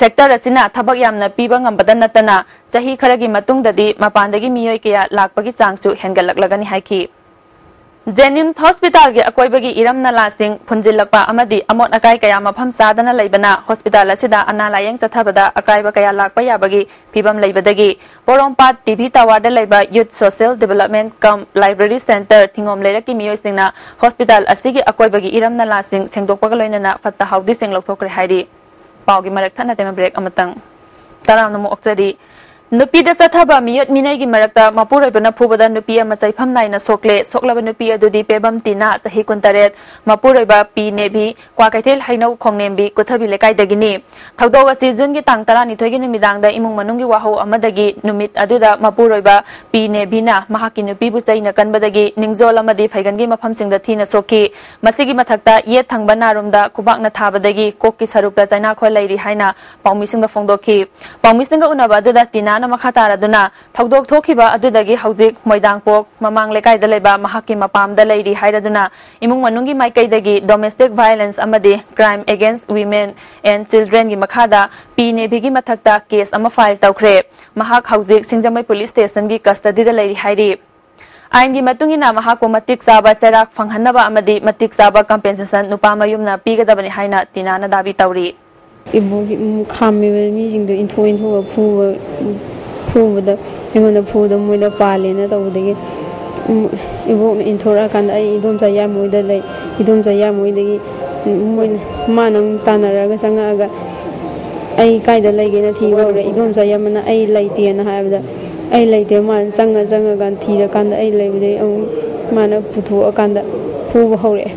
ꯁꯦꯛꯇꯔ ꯑꯁꯤꯅ ꯊꯕꯛ ꯌꯥꯝꯅ ꯄꯤꯕ ꯉꯝꯕꯗ ꯅꯠꯇꯅ, ꯆꯍꯤ ꯈꯔꯒꯤ ꯃꯇꯨꯡꯗꯗꯤ ꯃꯄꯥꯟꯗꯒꯤ ꯃꯤꯑꯣꯏ ꯀꯌꯥ ꯂꯥꯛꯄꯒꯤ ꯆꯥꯡꯁꯨ ꯍꯦꯟꯒꯠꯂꯛꯂꯒꯅꯤ ꯍꯥꯏꯈꯤ꯫ ꯖꯦꯅꯤꯝꯁ ꯍꯣꯁꯄꯤꯇꯥꯜꯒꯤ ꯑꯀꯣꯏꯕꯒꯤ ꯏꯔꯝ ꯅꯂꯥꯁꯤꯡ ꯐꯨꯟꯖꯤꯜꯂꯛꯄ ꯑꯃꯗꯤ ꯑꯃꯣꯠ ꯑꯀꯥꯏ ꯀꯌꯥ ꯃꯐꯝ ꯆꯥꯗꯅ ꯂꯩꯕꯅ ꯍꯣꯁꯄꯤꯇꯥꯜ ꯑꯁꯤꯗ ꯑꯅꯥ ꯂꯥꯌꯦꯡ ꯆꯠꯊꯕꯗ ꯑꯀꯥꯏꯕ ꯀꯌꯥ ꯂꯥꯛꯄ ꯌꯥꯕꯒꯤ ꯐꯤꯕꯝ ꯂꯩꯕꯗꯒꯤ ꯄꯣꯔꯣꯝꯄꯥꯠ ꯇꯤ ꯚꯤ ꯇꯥꯋꯔꯗ ꯂꯩꯕ ꯌꯨꯠ ꯁꯣꯁꯤꯌꯦꯜ ꯗꯤꯕꯦꯂꯞꯃꯦꯟ ꯀꯝ ꯂꯥꯏꯕ꯭ꯔꯦꯔꯤ ꯁꯦꯟꯇꯔ ꯊꯤꯉꯣꯝ ꯂꯩꯔꯛꯀꯤ ꯃꯤꯑꯣꯏꯁꯤꯡꯅ ꯍꯣꯁꯄꯤꯇꯥꯜ ꯑꯁꯤꯒꯤ ꯑꯀꯣꯏꯕꯒꯤ ꯏꯔꯝ ꯅꯂꯥꯁꯤꯡ ꯁꯦꯡꯗꯣꯛꯄꯒ ꯂꯣꯏꯅꯅ ꯐꯠꯇ ꯍꯥꯎꯗꯤꯁꯤꯡ ꯂꯧꯊꯣꯛꯈ꯭ꯔꯦ ꯍꯥꯏꯔꯤ꯫ ꯄꯥꯎꯒꯤ ꯃꯔꯛ ꯊꯠꯅ ꯇꯦꯝꯃ ꯕ꯭ꯔꯦꯛ ꯑꯃꯇꯪ꯫ ꯇꯔꯥꯝꯅ ꯑꯃꯨꯛ ꯑꯣꯛꯆꯔꯤ꯫ ꯅꯨꯄꯤꯗ ꯆꯠꯊꯕ ꯃꯤꯑꯣꯠ ꯃꯤꯅꯩꯒꯤ ꯃꯔꯛꯇ ꯃꯄꯨꯔꯣꯏꯕꯅ ꯐꯨꯕꯗ ꯅꯨꯄꯤ ꯑꯃ ꯆꯩꯐꯝ ꯅꯥꯏꯅ ꯁꯣꯛꯂꯦ꯫ ꯁꯣꯛꯂꯕ ꯅꯨꯄꯤ ꯑꯗꯨꯗꯤ ꯄꯦꯕꯝ ꯇꯤꯅꯥ, ꯆꯍꯤ ꯀꯨꯟꯇꯔꯦꯠ, ꯃꯄꯨꯔꯣꯏꯕ ꯄꯤ ꯅꯦꯕꯤ, ꯀ꯭ꯋꯥꯀꯩꯊꯦꯜ ꯍꯩꯅꯧ ꯈꯣꯡꯅꯦꯝꯕꯤ ꯀꯨꯊꯕꯤ ꯂꯩꯀꯥꯏꯗꯒꯤꯅꯤ꯫ ꯊꯧꯗꯣꯛ ꯑꯁꯤ ꯖꯨꯟꯒꯤ ꯇꯥꯡ ꯇꯔꯥꯅꯤꯊꯣꯏꯒꯤ ꯅꯨꯃꯤꯗꯥꯡꯗ ꯏꯃꯨꯡ ꯃꯅꯨꯡꯒꯤ ꯋꯥꯍꯧ ꯑꯃꯗꯒꯤ ꯅꯨꯃꯤꯠ ꯑꯗꯨꯗ ꯃꯄꯨꯔꯣꯏꯕ ꯄꯤ ꯅꯦꯕꯤꯅ ꯃꯍꯥꯛꯀꯤ ꯅꯨꯄꯤꯕꯨ ꯆꯩꯅ ꯀꯟꯕꯗꯒꯤ ꯅꯤꯡꯖꯣꯜ ꯑꯃꯗꯤ ꯐꯩꯒꯟꯒꯤ ꯃꯐꯝꯁꯤꯡꯗ ꯊꯤꯅ ꯁꯣꯛꯈꯤ꯫ ꯃꯁꯤꯒꯤ ꯃꯊꯛꯇ ꯌꯦꯠ ꯊꯪꯕ ꯅꯥꯔꯨꯝꯗ ꯈꯨꯕꯥꯛꯅ ꯊꯥꯕꯗꯒꯤ ꯀꯣꯛꯀꯤ ꯁꯔꯨꯛꯇ ꯆꯩꯅꯥꯈꯣꯜ ꯂꯩꯔꯤ ꯍꯥꯏꯅ ꯄꯥꯎꯃꯤꯁꯤꯡꯗ ꯐꯣꯡꯗꯣꯛꯈꯤ꯫ ꯄꯥꯎꯃꯤꯁꯤꯡꯒ ꯎꯅꯕ ꯑꯗꯨꯗ ꯇꯤꯅꯥꯅ ꯃꯈꯥ ꯇꯥꯔꯗꯨꯅ, ꯊꯧꯗꯣꯛ ꯊꯣꯛꯈꯤꯕ ꯑꯗꯨꯗꯒꯤ ꯍꯧꯖꯤꯛ ꯃꯣꯏꯗꯥꯡꯄꯣꯛ ꯃꯃꯥꯡ ꯂꯩꯀꯥꯏꯗ ꯂꯩꯕ ꯃꯍꯥꯛꯀꯤ ꯃꯄꯥꯝꯗ ꯂꯩꯔꯤ ꯍꯥꯏꯔꯗꯨꯅ, ꯏꯃꯨꯡ ꯃꯅꯨꯡꯒꯤ ꯃꯥꯏꯀꯩꯗꯒꯤ ꯗꯣꯃꯦꯁꯇꯤꯛ ꯚꯥꯏꯑꯣꯂꯦꯟꯁ ꯑꯃꯗꯤ ꯀ꯭ꯔꯥꯏꯝ ꯑꯦꯒꯦꯟꯁ ꯋꯤꯃꯦꯟ ꯑꯦꯟ ꯆꯤꯜꯗ꯭ꯔꯦꯟꯒꯤ ꯃꯈꯥꯗ ꯄꯤ ꯅꯦꯚꯤꯒꯤ ꯃꯊꯛꯇ ꯀꯦꯁ ꯑꯃ ꯐꯥꯏꯜ ꯇꯧꯈ꯭ꯔꯦ꯫ ꯃꯍꯥꯛ ꯍꯧꯖꯤꯛ ꯁꯤꯡꯖꯃꯩ ꯄꯨꯂꯤꯁ ꯁ꯭ꯇꯦꯁꯟꯒꯤ ꯀꯁꯇꯗꯤꯗ ꯂꯩꯔꯤ ꯍꯥꯏꯔꯤ꯫ ꯑꯥꯏꯟꯒꯤ ꯃꯇꯨꯡ ꯏꯟꯅ ꯃꯍꯥꯛꯄꯨ ꯃꯇꯤꯛ ꯆꯥꯕ ꯆꯩꯔꯥꯛ ꯐꯪꯍꯟꯅꯕ ꯑꯃꯗꯤ ꯃꯇꯤꯛ ꯆꯥꯕ ꯀꯝꯄꯦꯟꯁꯦꯁꯟ ꯅꯨꯄꯥ ꯃꯌꯨꯝꯅ ꯄꯤꯒꯗꯕꯅꯤ ꯍꯥꯏꯅ ꯇꯤꯅꯥꯅ ꯗꯥꯕꯤ ꯇꯧꯔꯤ꯫ ꯏꯕꯣꯛ, ꯎꯝ, ꯈꯥꯝꯃꯤꯕ ꯃꯤꯁꯤꯡꯗꯣ ꯏꯟꯊꯣꯛ ꯏꯟꯊꯣꯛꯑ ꯐꯨꯕ, ꯐꯨꯕꯗ, ꯑꯩꯉꯣꯟꯗ ꯐꯨꯕꯗ ꯃꯣꯏꯗ ꯄꯥꯜꯂꯦꯅ ꯇꯧꯕꯗꯒꯤ, ꯎꯝ, ꯏꯕꯣꯛꯅ ꯏꯟꯊꯣꯔꯛꯑꯀꯥꯟꯗ ꯑꯩ ꯏꯗꯣꯝꯆꯥ ꯌꯥꯝꯃꯣꯏꯗ ꯂꯩ꯫ ꯏꯗꯣꯝꯆꯥ ꯌꯥꯝꯃꯣꯏꯗꯒꯤ, ꯎꯝ, ꯃꯣꯏꯅ, ꯃꯥꯅ ꯑꯃꯨꯛ ꯇꯥꯟꯅꯔꯒ ꯆꯪꯉꯛꯑꯒ, "ꯑꯩ ꯀꯥꯏꯗ ꯂꯩꯒꯦꯅ ꯊꯤꯕ ꯍꯧꯔꯦ꯫ ꯏꯗꯣꯝꯆꯥ ꯌꯥꯝꯕꯅ ꯑꯩ ꯂꯩꯇꯦꯅ ꯍꯥꯏꯕꯗ, ꯑꯩ ꯂꯩꯇꯦ꯫ ꯃꯥꯅ ꯆꯪꯉ ꯆꯪꯉꯀꯥꯟꯗ ꯊꯤꯔꯀꯥꯟꯗ ꯑꯩ ꯂꯩꯕꯗꯒꯤ ꯑꯃꯨꯛ ꯃꯥꯅ ꯄꯨꯊꯣꯛꯑꯀꯥꯟꯗ ꯐꯨꯕ ꯍꯧꯔꯛꯑꯦ"꯫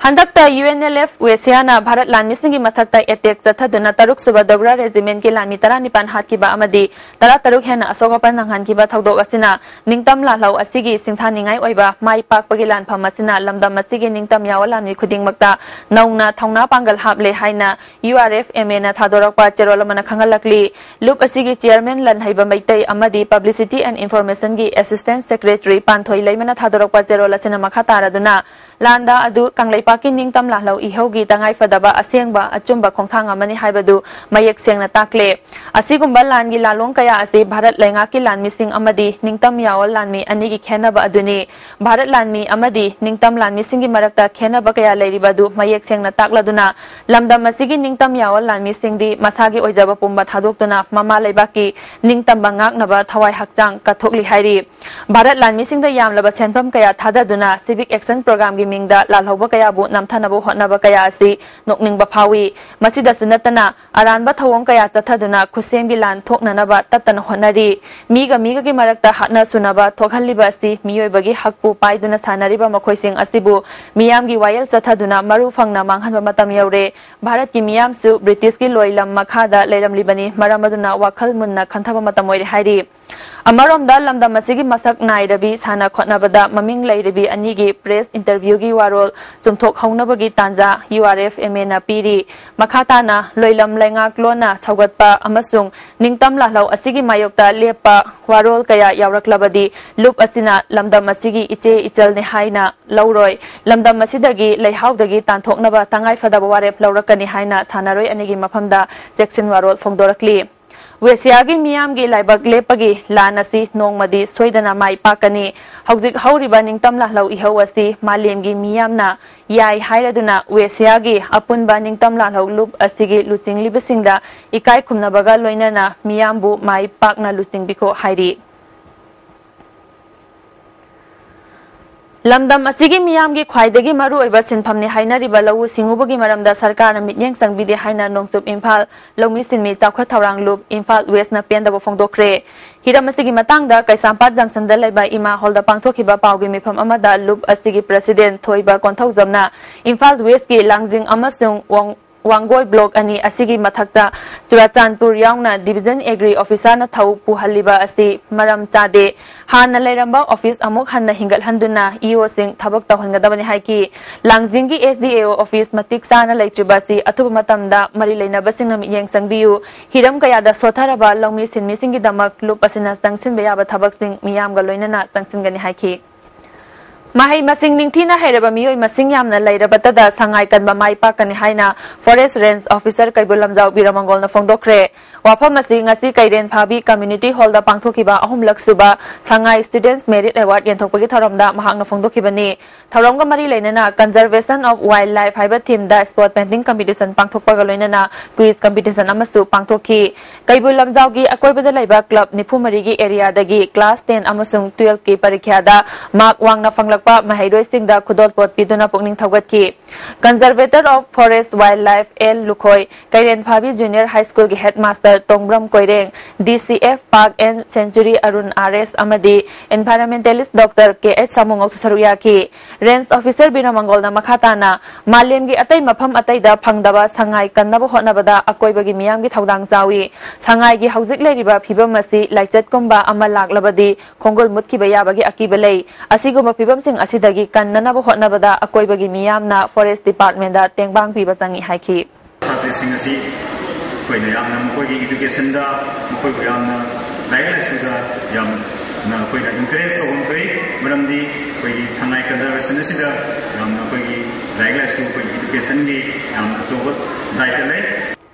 ꯍꯟꯗꯛꯇ UNLF ꯋꯦꯁꯤꯌꯥꯅ ꯚꯥꯔꯠ ꯂꯥꯟꯃꯤꯁꯤꯡꯒꯤ ꯃꯊꯛꯇ ꯑꯦꯇꯦꯛ ꯆꯠꯊꯗꯨꯅ ꯇꯔꯨꯛ ꯁꯨꯕ ꯗꯣꯒ꯭ꯔꯥ ꯔꯦꯖꯤꯃꯦꯟꯠꯀꯤ ꯂꯥꯟꯃꯤ ꯇꯔꯥꯅꯤꯄꯥꯟ ꯍꯥꯠꯈꯤꯕ ꯑꯃꯗꯤ ꯇꯔꯥꯇꯔꯨꯛ ꯍꯦꯟꯅ ꯑꯁꯣꯛ ꯑꯄꯟ ꯅꯪꯍꯟꯈꯤꯕ ꯊꯧꯗꯣꯛ ꯑꯁꯤꯅ ꯅꯤꯡꯇꯝ ꯂꯥꯜꯍꯧ ꯑꯁꯤꯒꯤ ꯁꯤꯡꯊꯥꯅꯤꯡꯉꯥꯏ ꯑꯣꯏꯕ ꯃꯥꯏ ꯄꯥꯛꯄꯒꯤ ꯂꯥꯟꯐꯝ ꯑꯁꯤꯅ ꯂꯝꯗꯝ ꯑꯁꯤꯒꯤ ꯅꯤꯡꯇꯝ ꯌꯥꯑꯣꯜ ꯂꯥꯟꯃꯤ ꯈꯨꯗꯤꯡꯃꯛꯇ ꯅꯧꯅ ꯊꯧꯅꯥ ꯄꯥꯡꯒꯜ ꯍꯥꯞꯂꯦ ꯍꯥꯏꯅ URFMAꯅ ꯊꯥꯗꯣꯔꯛꯄ ꯆꯦꯔꯣꯜ ꯑꯃꯅ ꯈꯪꯍꯜꯂꯛꯂꯤ꯫ ꯂꯨꯞ ꯑꯁꯤꯒꯤ ꯆꯤꯌꯔꯃꯦꯟ ꯂꯟꯍꯩꯕ ꯃꯩꯇꯩ ꯑꯃꯗꯤ Publicity and Informationꯒꯤ Assistant Secretary ꯄꯥꯟꯊꯣꯏ ꯂꯩꯃꯅ ꯊꯥꯗꯣꯔꯛꯄ ꯆꯦꯔꯣꯜ ꯑꯁꯤꯅ ꯃꯈꯥ ꯇꯥꯔꯗꯨꯅ ꯂꯥꯟꯗꯥ ꯑꯗꯨ ꯀꯪꯂꯩꯄꯥꯛꯀꯤ ꯅꯤꯡꯇꯝ ꯂꯥꯜꯍꯧ ꯏꯍꯧꯒꯤ ꯇꯉꯥꯏꯐꯗꯕ ꯑꯁꯦꯡꯕ ꯑꯆꯨꯝꯕ ꯈꯣꯡꯊꯥꯡ ꯑꯃꯅꯤ ꯍꯥꯏꯕꯗꯨ ꯃꯌꯦꯛ ꯁꯦꯡꯅ ꯇꯥꯛꯂꯦ꯫ ꯑꯁꯤꯒꯨꯝꯕ ꯂꯥꯟꯒꯤ ꯂꯥꯂꯣꯡ ꯀꯌꯥ ꯑꯁꯤ ꯚꯥꯔꯠ ꯂꯩꯉꯥꯛꯀꯤ ꯂꯥꯟꯃꯤꯁꯤꯡ ꯑꯃꯗꯤ ꯅꯤꯡꯇꯝ ꯌꯥꯑꯣꯜ ꯂꯥꯟꯃꯤ ꯑꯅꯤꯒꯤ ꯈꯦꯟꯅꯕ ꯑꯗꯨꯅꯤ꯫ ꯚꯥꯔꯠ ꯂꯥꯟꯃꯤ ꯑꯃꯗꯤ ꯅꯤꯡꯇꯝ ꯂꯥꯟꯃꯤꯁꯤꯡꯒꯤ ꯃꯔꯛꯇ ꯈꯦꯟꯅꯕ ꯀꯌꯥ ꯂꯩꯔꯤꯕ ꯑꯗꯨ ꯃꯌꯦꯛ ꯁꯦꯡꯅ ꯇꯥꯛꯂꯗꯨꯅ ꯂꯝꯗꯝ ꯑꯁꯤꯒꯤ ꯅꯤꯡꯇꯝ ꯌꯥꯑꯣꯜ ꯂꯥꯟꯃꯤꯁꯤꯡꯗꯤ ꯃꯁꯥꯒꯤ ꯑꯣꯏꯖꯕ ꯄꯨꯝꯕ ꯊꯥꯗꯣꯛꯇꯨꯅ ꯃꯃꯥ ꯂꯩꯕꯥꯛꯀꯤ ꯅꯤꯡꯇꯝꯕ ꯉꯥꯛꯅꯕ ꯊꯋꯥꯏ ꯍꯛꯆꯥꯡ ꯀꯠꯊꯣꯛꯂꯤ ꯍꯥꯏꯔꯤ꯫ ꯚꯥꯔꯠ ꯂꯥꯟꯃꯤꯁꯤꯡꯗ ꯌꯥꯝꯂꯕ ꯁꯦꯟꯐꯝ ꯀꯌꯥ ꯊꯥꯗꯗꯨꯅ Civic Action Programꯒꯤ ꯃꯤꯡꯗ ꯂꯥꯜꯍꯧꯕ ꯀꯌꯥꯕꯨ ꯅꯝꯊꯅꯕ ꯍꯣꯠꯅꯕ ꯀꯌꯥ ꯑꯁꯤ ꯅꯣꯛꯅꯤꯡꯕ ꯐꯥꯎꯏ꯫ ꯃꯁꯤꯗꯁꯨ ꯅꯠꯇꯅ ꯑꯔꯥꯟꯕ ꯊꯧꯑꯣꯡ ꯀꯌꯥ ꯆꯠꯊꯗꯨꯅ ꯈꯨꯠꯁꯦꯝꯒꯤ ꯂꯥꯟ ꯊꯣꯛꯅꯅꯕ ꯇꯠꯇꯅ ꯍꯣꯠꯅꯔꯤ꯫ ꯃꯤꯒ ꯃꯤꯒꯒꯤ ꯃꯔꯛꯇ ꯍꯥꯠꯅ ꯁꯨꯅꯕ ꯊꯣꯛꯍꯜꯂꯤꯕ ꯑꯁꯤ ꯃꯤꯑꯣꯏꯕꯒꯤ ꯍꯛꯄꯨ ꯄꯥꯏꯗꯨꯅ ꯁꯥꯟꯅꯔꯤꯕ ꯃꯈꯣꯏꯁꯤꯡ ꯑꯁꯤꯕꯨ ꯃꯤꯌꯥꯝꯒꯤ ꯋꯥꯌꯦꯜ ꯆꯠꯊꯗꯨꯅ ꯃꯔꯨ ꯐꯪꯅ ꯃꯥꯡꯍꯟꯕ ꯃꯇꯝ ꯌꯧꯔꯦ꯫ ꯚꯥꯔꯠꯀꯤ ꯃꯤꯌꯥꯝꯁꯨ ꯕ꯭ꯔꯤꯇꯤꯁꯀꯤ ꯂꯣꯏꯂꯝ ꯃꯈꯥꯗ ꯂꯩꯔꯝꯂꯤꯕꯅꯤ, ꯃꯔꯝ ꯑꯗꯨꯅ ꯋꯥꯈꯜ ꯃꯨꯟꯅ ꯈꯟꯊꯕ ꯃꯇꯝ ꯑꯣꯏꯔꯦ ꯍꯥꯏꯔꯤ꯫ ꯑꯃꯔꯣꯝꯗ ꯂꯝꯗꯝ ꯑꯁꯤꯒꯤ ꯃꯁꯛ ꯅꯥꯏꯔꯕꯤ ꯁꯥꯟꯅ ꯈꯣꯠꯅꯕꯗ ꯃꯃꯤꯡ ꯂꯩꯔꯕꯤ ꯑꯅꯤꯒꯤ press interviewꯒꯤ ꯋꯥꯔꯣꯜ ꯆꯨꯝꯊꯣꯛꯍꯧꯅꯕꯒꯤ ꯇꯥꯟꯖꯥ URFMAꯅ ꯄꯤꯔꯤ꯫ ꯃꯈꯥ ꯇꯥꯅ ꯂꯣꯏꯂꯝ ꯂꯩꯉꯥꯛꯂꯣꯟꯅ ꯁꯧꯒꯠꯄ ꯑꯃꯁꯨꯡ ꯅꯤꯡꯇꯝ ꯂꯥꯜꯍꯧ ꯑꯁꯤꯒꯤ ꯃꯥꯌꯣꯛꯇ ꯂꯦꯞꯄ ꯋꯥꯔꯣꯜ ꯀꯌꯥ ꯌꯥꯎꯔꯛꯂꯕꯗꯤ ꯂꯨꯞ ꯑꯁꯤꯅ ꯂꯝꯗꯝ ꯑꯁꯤꯒꯤ ꯏꯆꯦ ꯏꯆꯜꯅꯤ ꯍꯥꯏꯅ ꯂꯧꯔꯣꯏ꯫ ꯂꯝꯗꯝ ꯑꯁꯤꯗꯒꯤ ꯂꯩꯍꯥꯎꯗꯒꯤ ꯇꯥꯟꯊꯣꯛꯅꯕ ꯇꯉꯥꯏ ꯐꯗꯕ ꯋꯥꯔꯦꯞ ꯂꯧꯔꯛꯀꯅꯤ ꯍꯥꯏꯅ ꯁꯥꯟꯅꯔꯣꯏ ꯑꯅꯤꯒꯤ ꯃꯐꯝꯗ ꯆꯦꯛꯁꯤꯟ ꯋꯥꯔꯣꯜ ꯐꯣꯡꯗꯣꯔꯛꯂꯤ꯫ ꯋꯦꯁꯤꯌꯥꯒꯤ ꯃꯤꯌꯥꯝꯒꯤ ꯂꯥꯏꯕꯛ ꯂꯦꯞꯄꯒꯤ ꯂꯥꯟ ꯑꯁꯤ ꯅꯣꯡꯃꯗꯤ ꯁꯣꯏꯗꯅ ꯃꯥꯏ ꯄꯥꯛꯀꯅꯤ꯫ ꯍꯧꯖꯤꯛ ꯍꯧꯔꯤꯕ ꯅꯤꯡꯇꯝ ꯂꯥꯜꯍꯧ ꯏꯍꯧ ꯑꯁꯤ ꯃꯥꯂꯦꯝꯒꯤ ꯃꯤꯌꯥꯝꯅ ꯌꯥꯏ ꯍꯥꯏꯔꯗꯨꯅ ꯋꯦꯁꯤꯌꯥꯒꯤ ꯑꯄꯨꯟꯕ ꯅꯤꯡꯇꯝ ꯂꯥꯜꯍꯧ ꯂꯨꯞ ꯑꯁꯤꯒꯤ ꯂꯨꯆꯤꯡꯂꯤꯕꯁꯤꯡꯗ ꯏꯀꯥꯏ ꯈꯨꯝꯅꯕꯒ ꯂꯣꯏꯅꯅ ꯃꯤꯌꯥꯝꯕꯨ ꯃꯥꯏ ꯄꯥꯛꯅ ꯂꯨꯆꯤꯡꯕꯤꯈꯣ ꯍꯥꯏꯔꯤ꯫ ꯂꯝꯗꯝ ꯑꯁꯤꯒꯤ ꯃꯤꯌꯥꯝꯒꯤ ꯈ꯭ꯋꯥꯏꯗꯒꯤ ꯃꯔꯨꯑꯣꯏꯕ ꯁꯤꯟꯐꯝꯅꯤ ꯍꯥꯏꯅꯔꯤꯕ ꯂꯧꯎ ꯁꯤꯡꯎꯕꯒꯤ ꯃꯔꯝꯗ ꯁꯔꯀꯥꯔꯅ ꯃꯤꯠꯌꯦꯡ ꯆꯪꯕꯤꯗꯦ ꯍꯥꯏꯅ ꯅꯣꯡꯆꯨꯞ ꯏꯝꯐꯥꯜ ꯂꯧꯃꯤ ꯁꯤꯟꯃꯤ ꯆꯥꯎꯈꯠ ꯊꯧꯔꯥꯡ ꯂꯨꯞ ꯏꯝꯐꯥꯜ ꯋꯦꯁꯅ ꯄꯦꯟꯗꯕ ꯐꯣꯡꯗꯣꯛꯈ꯭ꯔꯦ꯫ ꯍꯤꯔꯝ ꯑꯁꯤꯒꯤ ꯃꯇꯥꯡꯗ ꯀꯩꯁꯥꯝꯄꯥꯠ ꯖꯪꯁꯟꯗ ꯂꯩꯕ ꯏꯃꯥ ꯍꯣꯜꯗ ꯄꯥꯡꯊꯣꯛꯈꯤꯕ ꯄꯥꯎꯒꯤ ꯃꯤꯐꯝ ꯑꯃꯗ ꯂꯨꯞ ꯑꯁꯤꯒꯤ ꯄ꯭ꯔꯁꯤꯗꯦꯟ ꯊꯣꯏꯕ ꯀꯣꯟꯊꯧꯖꯝꯅ ꯏꯝꯐꯥꯜ ꯋꯦꯁꯀꯤ ꯂꯥꯡꯖꯤꯡ ꯑꯃꯁꯨꯡ ꯋꯥꯡ-, ꯋꯥꯡꯒꯣꯏ ꯕ꯭ꯂꯣꯛ ꯑꯅꯤ ꯑꯁꯤꯒꯤ ꯃꯊꯛꯇ ꯆꯨꯔꯥꯆꯥꯟꯄꯨꯔ ꯌꯥꯎꯅ ꯗꯤꯚꯤꯖꯟ ꯑꯦꯒ꯭ꯔꯤ ꯑꯣꯐꯤꯁꯥꯔꯅ ꯊꯧ ꯄꯨꯍꯜꯂꯤꯕ ꯑꯁꯤ ꯃꯔꯝ ꯆꯥꯗꯦ꯫ ꯍꯥꯟꯅ ꯂꯩꯔꯝꯕ ꯑꯣꯐꯤꯁ ꯑꯃꯨꯛ ꯍꯟꯅ ꯍꯤꯡꯒꯠꯍꯟꯗꯨꯅ ꯏ ꯑꯣꯁꯤꯡ ꯊꯕꯛ ꯇꯧꯍꯟꯒꯗꯕꯅꯤ ꯍꯥꯏꯈꯤ꯫ ꯂꯥꯡꯖꯤꯡꯒꯤ ꯑꯦꯁ ꯗꯤ ꯑꯦ ꯑꯣ ꯑꯣꯐꯤꯁ ꯃꯇꯤꯛ ꯆꯥꯅ ꯂꯩꯇ꯭ꯔꯤꯕ ꯑꯁꯤ ꯑꯊꯨꯕ ꯃꯇꯝꯗ ꯃꯔꯤ ꯂꯩꯅꯕꯁꯤꯡꯅ ꯃꯤꯠꯌꯦꯡ ꯆꯪꯕꯤꯌꯨ꯫ ꯍꯤꯔꯝ ꯀꯌꯥꯗ ꯁꯣꯠꯊꯔꯕ ꯂꯧꯃꯤ ꯁꯤꯟꯃꯤꯁꯤꯡꯒꯤꯗꯃꯛ ꯂꯨꯞ ꯑꯁꯤꯅ ꯆꯪꯁꯤꯟꯕ ꯌꯥꯕ ꯊꯕꯛꯁꯤꯡ ꯃꯤꯌꯥꯝꯒ ꯂꯣꯏꯅꯅ ꯆꯪꯁꯤꯟꯒꯅꯤ ꯍꯥꯏꯈꯤ꯫ ꯃꯍꯩ ꯃꯁꯤꯡ ꯅꯤꯡꯊꯤꯅ ꯍꯩꯔꯕ ꯃꯤꯑꯣꯏ ꯃꯁꯤꯡ ꯌꯥꯝꯅ ꯂꯩꯔꯕꯇꯗ ꯁꯉꯥꯏ ꯀꯟꯕ ꯃꯥꯏ ꯄꯥꯛꯀꯅꯤ ꯍꯥꯏꯅ forest range officer Keibul Lamjao ꯕꯤꯔꯃꯪꯒꯣꯜꯅ ꯐꯣꯡꯗꯣꯛꯈ꯭ꯔꯦ꯫ ꯋꯥꯐꯝ ꯑꯁꯤ ꯉꯁꯤ ꯀꯩꯔꯦꯟ ꯐꯥꯕꯤ ꯀꯝꯃ꯭ꯌꯨꯅꯤꯇꯤ ꯍꯣꯜꯗ ꯄꯥꯡꯊꯣꯛꯈꯤꯕ ꯑꯍꯨꯝꯂꯛ ꯁꯨꯕ ꯁꯉꯥꯏ ꯁ꯭ꯇꯨꯗꯦꯟꯠꯁ ꯃꯦꯔꯤꯠ ꯑꯦꯋꯥꯔꯗ ꯌꯦꯟꯊꯣꯛꯄꯒꯤ ꯊꯧꯔꯝꯗ ꯃꯍꯥꯛꯅ ꯐꯣꯡꯗꯣꯛꯈꯤꯕꯅꯤ꯫ ꯊꯧꯔꯝꯒ ꯃꯔꯤ ꯂꯩꯅꯅ Conservation of Wildlife ꯍꯥꯏꯕ ꯊꯤꯝꯗ ꯁ꯭ꯄꯣꯠ ꯄꯦꯟꯇꯤꯡ ꯀꯝꯄꯤꯇꯤꯁꯟ ꯄꯥꯡꯊꯣꯛꯄꯒ ꯂꯣꯏꯅꯅ ꯀ꯭ꯋꯤꯖ ꯀꯝꯄꯤꯇꯤꯁꯟ ꯑꯃꯁꯨ ꯄꯥꯡꯊꯣꯛꯈꯤ꯫ ꯀꯩꯕꯨꯜ ꯂꯝꯖꯥꯎꯒꯤ ꯑꯀꯣꯏꯕꯗ ꯂꯩꯕ ꯀ꯭ꯂꯕ ꯅꯤꯐꯨ ꯃꯔꯤꯒꯤ ꯑꯦꯔꯤꯌꯥꯗꯒꯤ ꯀ꯭ꯂꯥꯁ ꯇꯦꯟ ꯑꯃꯁꯨꯡ ꯇꯨꯋꯦꯜꯐꯀꯤ ꯄꯔꯤꯈ꯭ꯌꯥꯗ ꯃꯥꯔꯛ ꯋꯥꯡꯅ ꯐꯪꯂꯛꯄ ꯃꯍꯩꯔꯣꯏꯁꯤꯡꯗ ꯈꯨꯗꯣꯜꯄꯣꯠ ꯄꯤꯗꯨꯅ ꯄꯨꯛꯅꯤꯡ ꯊꯧꯒꯠꯈꯤ꯫ Conservator of Forest Wildlife L Lukhoi, Keirenphabi junior high ꯁ꯭ꯀꯨꯜꯒꯤ headmaster Tongbram Koireng, D C F Park and Sanctuary Arun R S ꯑꯃꯗꯤ environmentalist ꯗꯣꯛꯇꯔ ꯀꯦ ꯑꯩꯆ ꯁꯥꯃꯨꯉꯧꯁꯨ ꯁꯔꯨꯛ ꯌꯥꯈꯤ꯫ ꯔꯦꯟꯖ ꯑꯣꯐꯤꯁꯥꯔ ꯕꯤꯔꯃꯪꯒꯣꯜꯅ ꯃꯈꯥ ꯇꯥꯅ ꯃꯥꯂꯦꯝꯒꯤ ꯑꯇꯩ ꯃꯐꯝ ꯑꯇꯩꯗ ꯐꯪꯗꯕ ꯁꯉꯥꯏ ꯀꯟꯅꯕ ꯍꯣꯠꯅꯕꯗ ꯑꯀꯣꯏꯕꯒꯤ ꯃꯤꯌꯥꯝꯒꯤ ꯊꯧꯗꯥꯡ ꯆꯥꯎꯏ꯫ ꯁꯉꯥꯏꯒꯤ ꯍꯧꯖꯤꯛ ꯂꯩꯔꯤꯕ ꯐꯤꯕꯝ ꯑꯁꯤ ꯂꯥꯏꯆꯠꯀꯨꯝꯕ ꯑꯃ ꯂꯥꯛꯂꯕꯗꯤ ꯈꯣꯡꯒꯨꯜ ꯃꯨꯠꯈꯤꯕ ꯌꯥꯕꯒꯤ ꯑꯀꯤꯕ ꯂꯩ꯫ ꯑꯁꯤꯒꯨꯝꯕ ꯐꯤꯕꯝꯁꯤꯡ ꯑꯁꯤꯗꯒꯤ ꯀꯟꯅꯅꯕ ꯍꯣꯠꯅꯕꯗ ꯑꯀꯣꯏꯕꯒꯤ ꯃꯤꯌꯥꯝꯅ ꯐꯣꯔꯦꯁ ꯗꯤꯄꯥꯔꯠꯃꯦꯟꯗ ꯇꯦꯡꯕꯥꯡ ꯄꯤꯕ ꯆꯪꯏ ꯍꯥꯏꯈꯤ꯫ ꯁꯥꯇ꯭ꯔꯁꯤꯡ ꯑꯁꯤ ꯑꯩꯈꯣꯏꯅ ꯌꯥꯝꯅ ꯃꯈꯣꯏꯒꯤ ꯏꯗꯨꯀꯦꯁꯟꯗ, ꯃꯈꯣꯏꯕꯨ ꯌꯥꯝꯅ ꯂꯥꯏꯔꯤꯛ ꯂꯥꯏꯁꯨꯗ ꯌꯥꯝꯅ ꯑꯩꯈꯣꯏꯅ ꯏꯟꯀꯔꯦꯖ ꯇꯧꯐꯝ ꯊꯣꯛꯏ꯫ ꯃꯔꯝꯗꯤ ꯑꯩꯈꯣꯏꯒꯤ ꯁꯉꯥꯏ ꯀꯟꯖꯥꯔꯕꯦꯁꯟ ꯑꯁꯤꯗ ꯌꯥꯝꯅ ꯑꯩꯈꯣꯏꯒꯤ ꯂꯥꯏꯔꯤꯛ ꯂꯥꯏꯁꯨ, ꯑꯩꯈꯣꯏꯒꯤ ꯏꯗꯨꯀꯦꯁꯟꯒꯤ ꯌꯥꯝꯅ ꯑꯆꯧꯕ ꯗꯥꯏꯇ ꯂꯩ꯫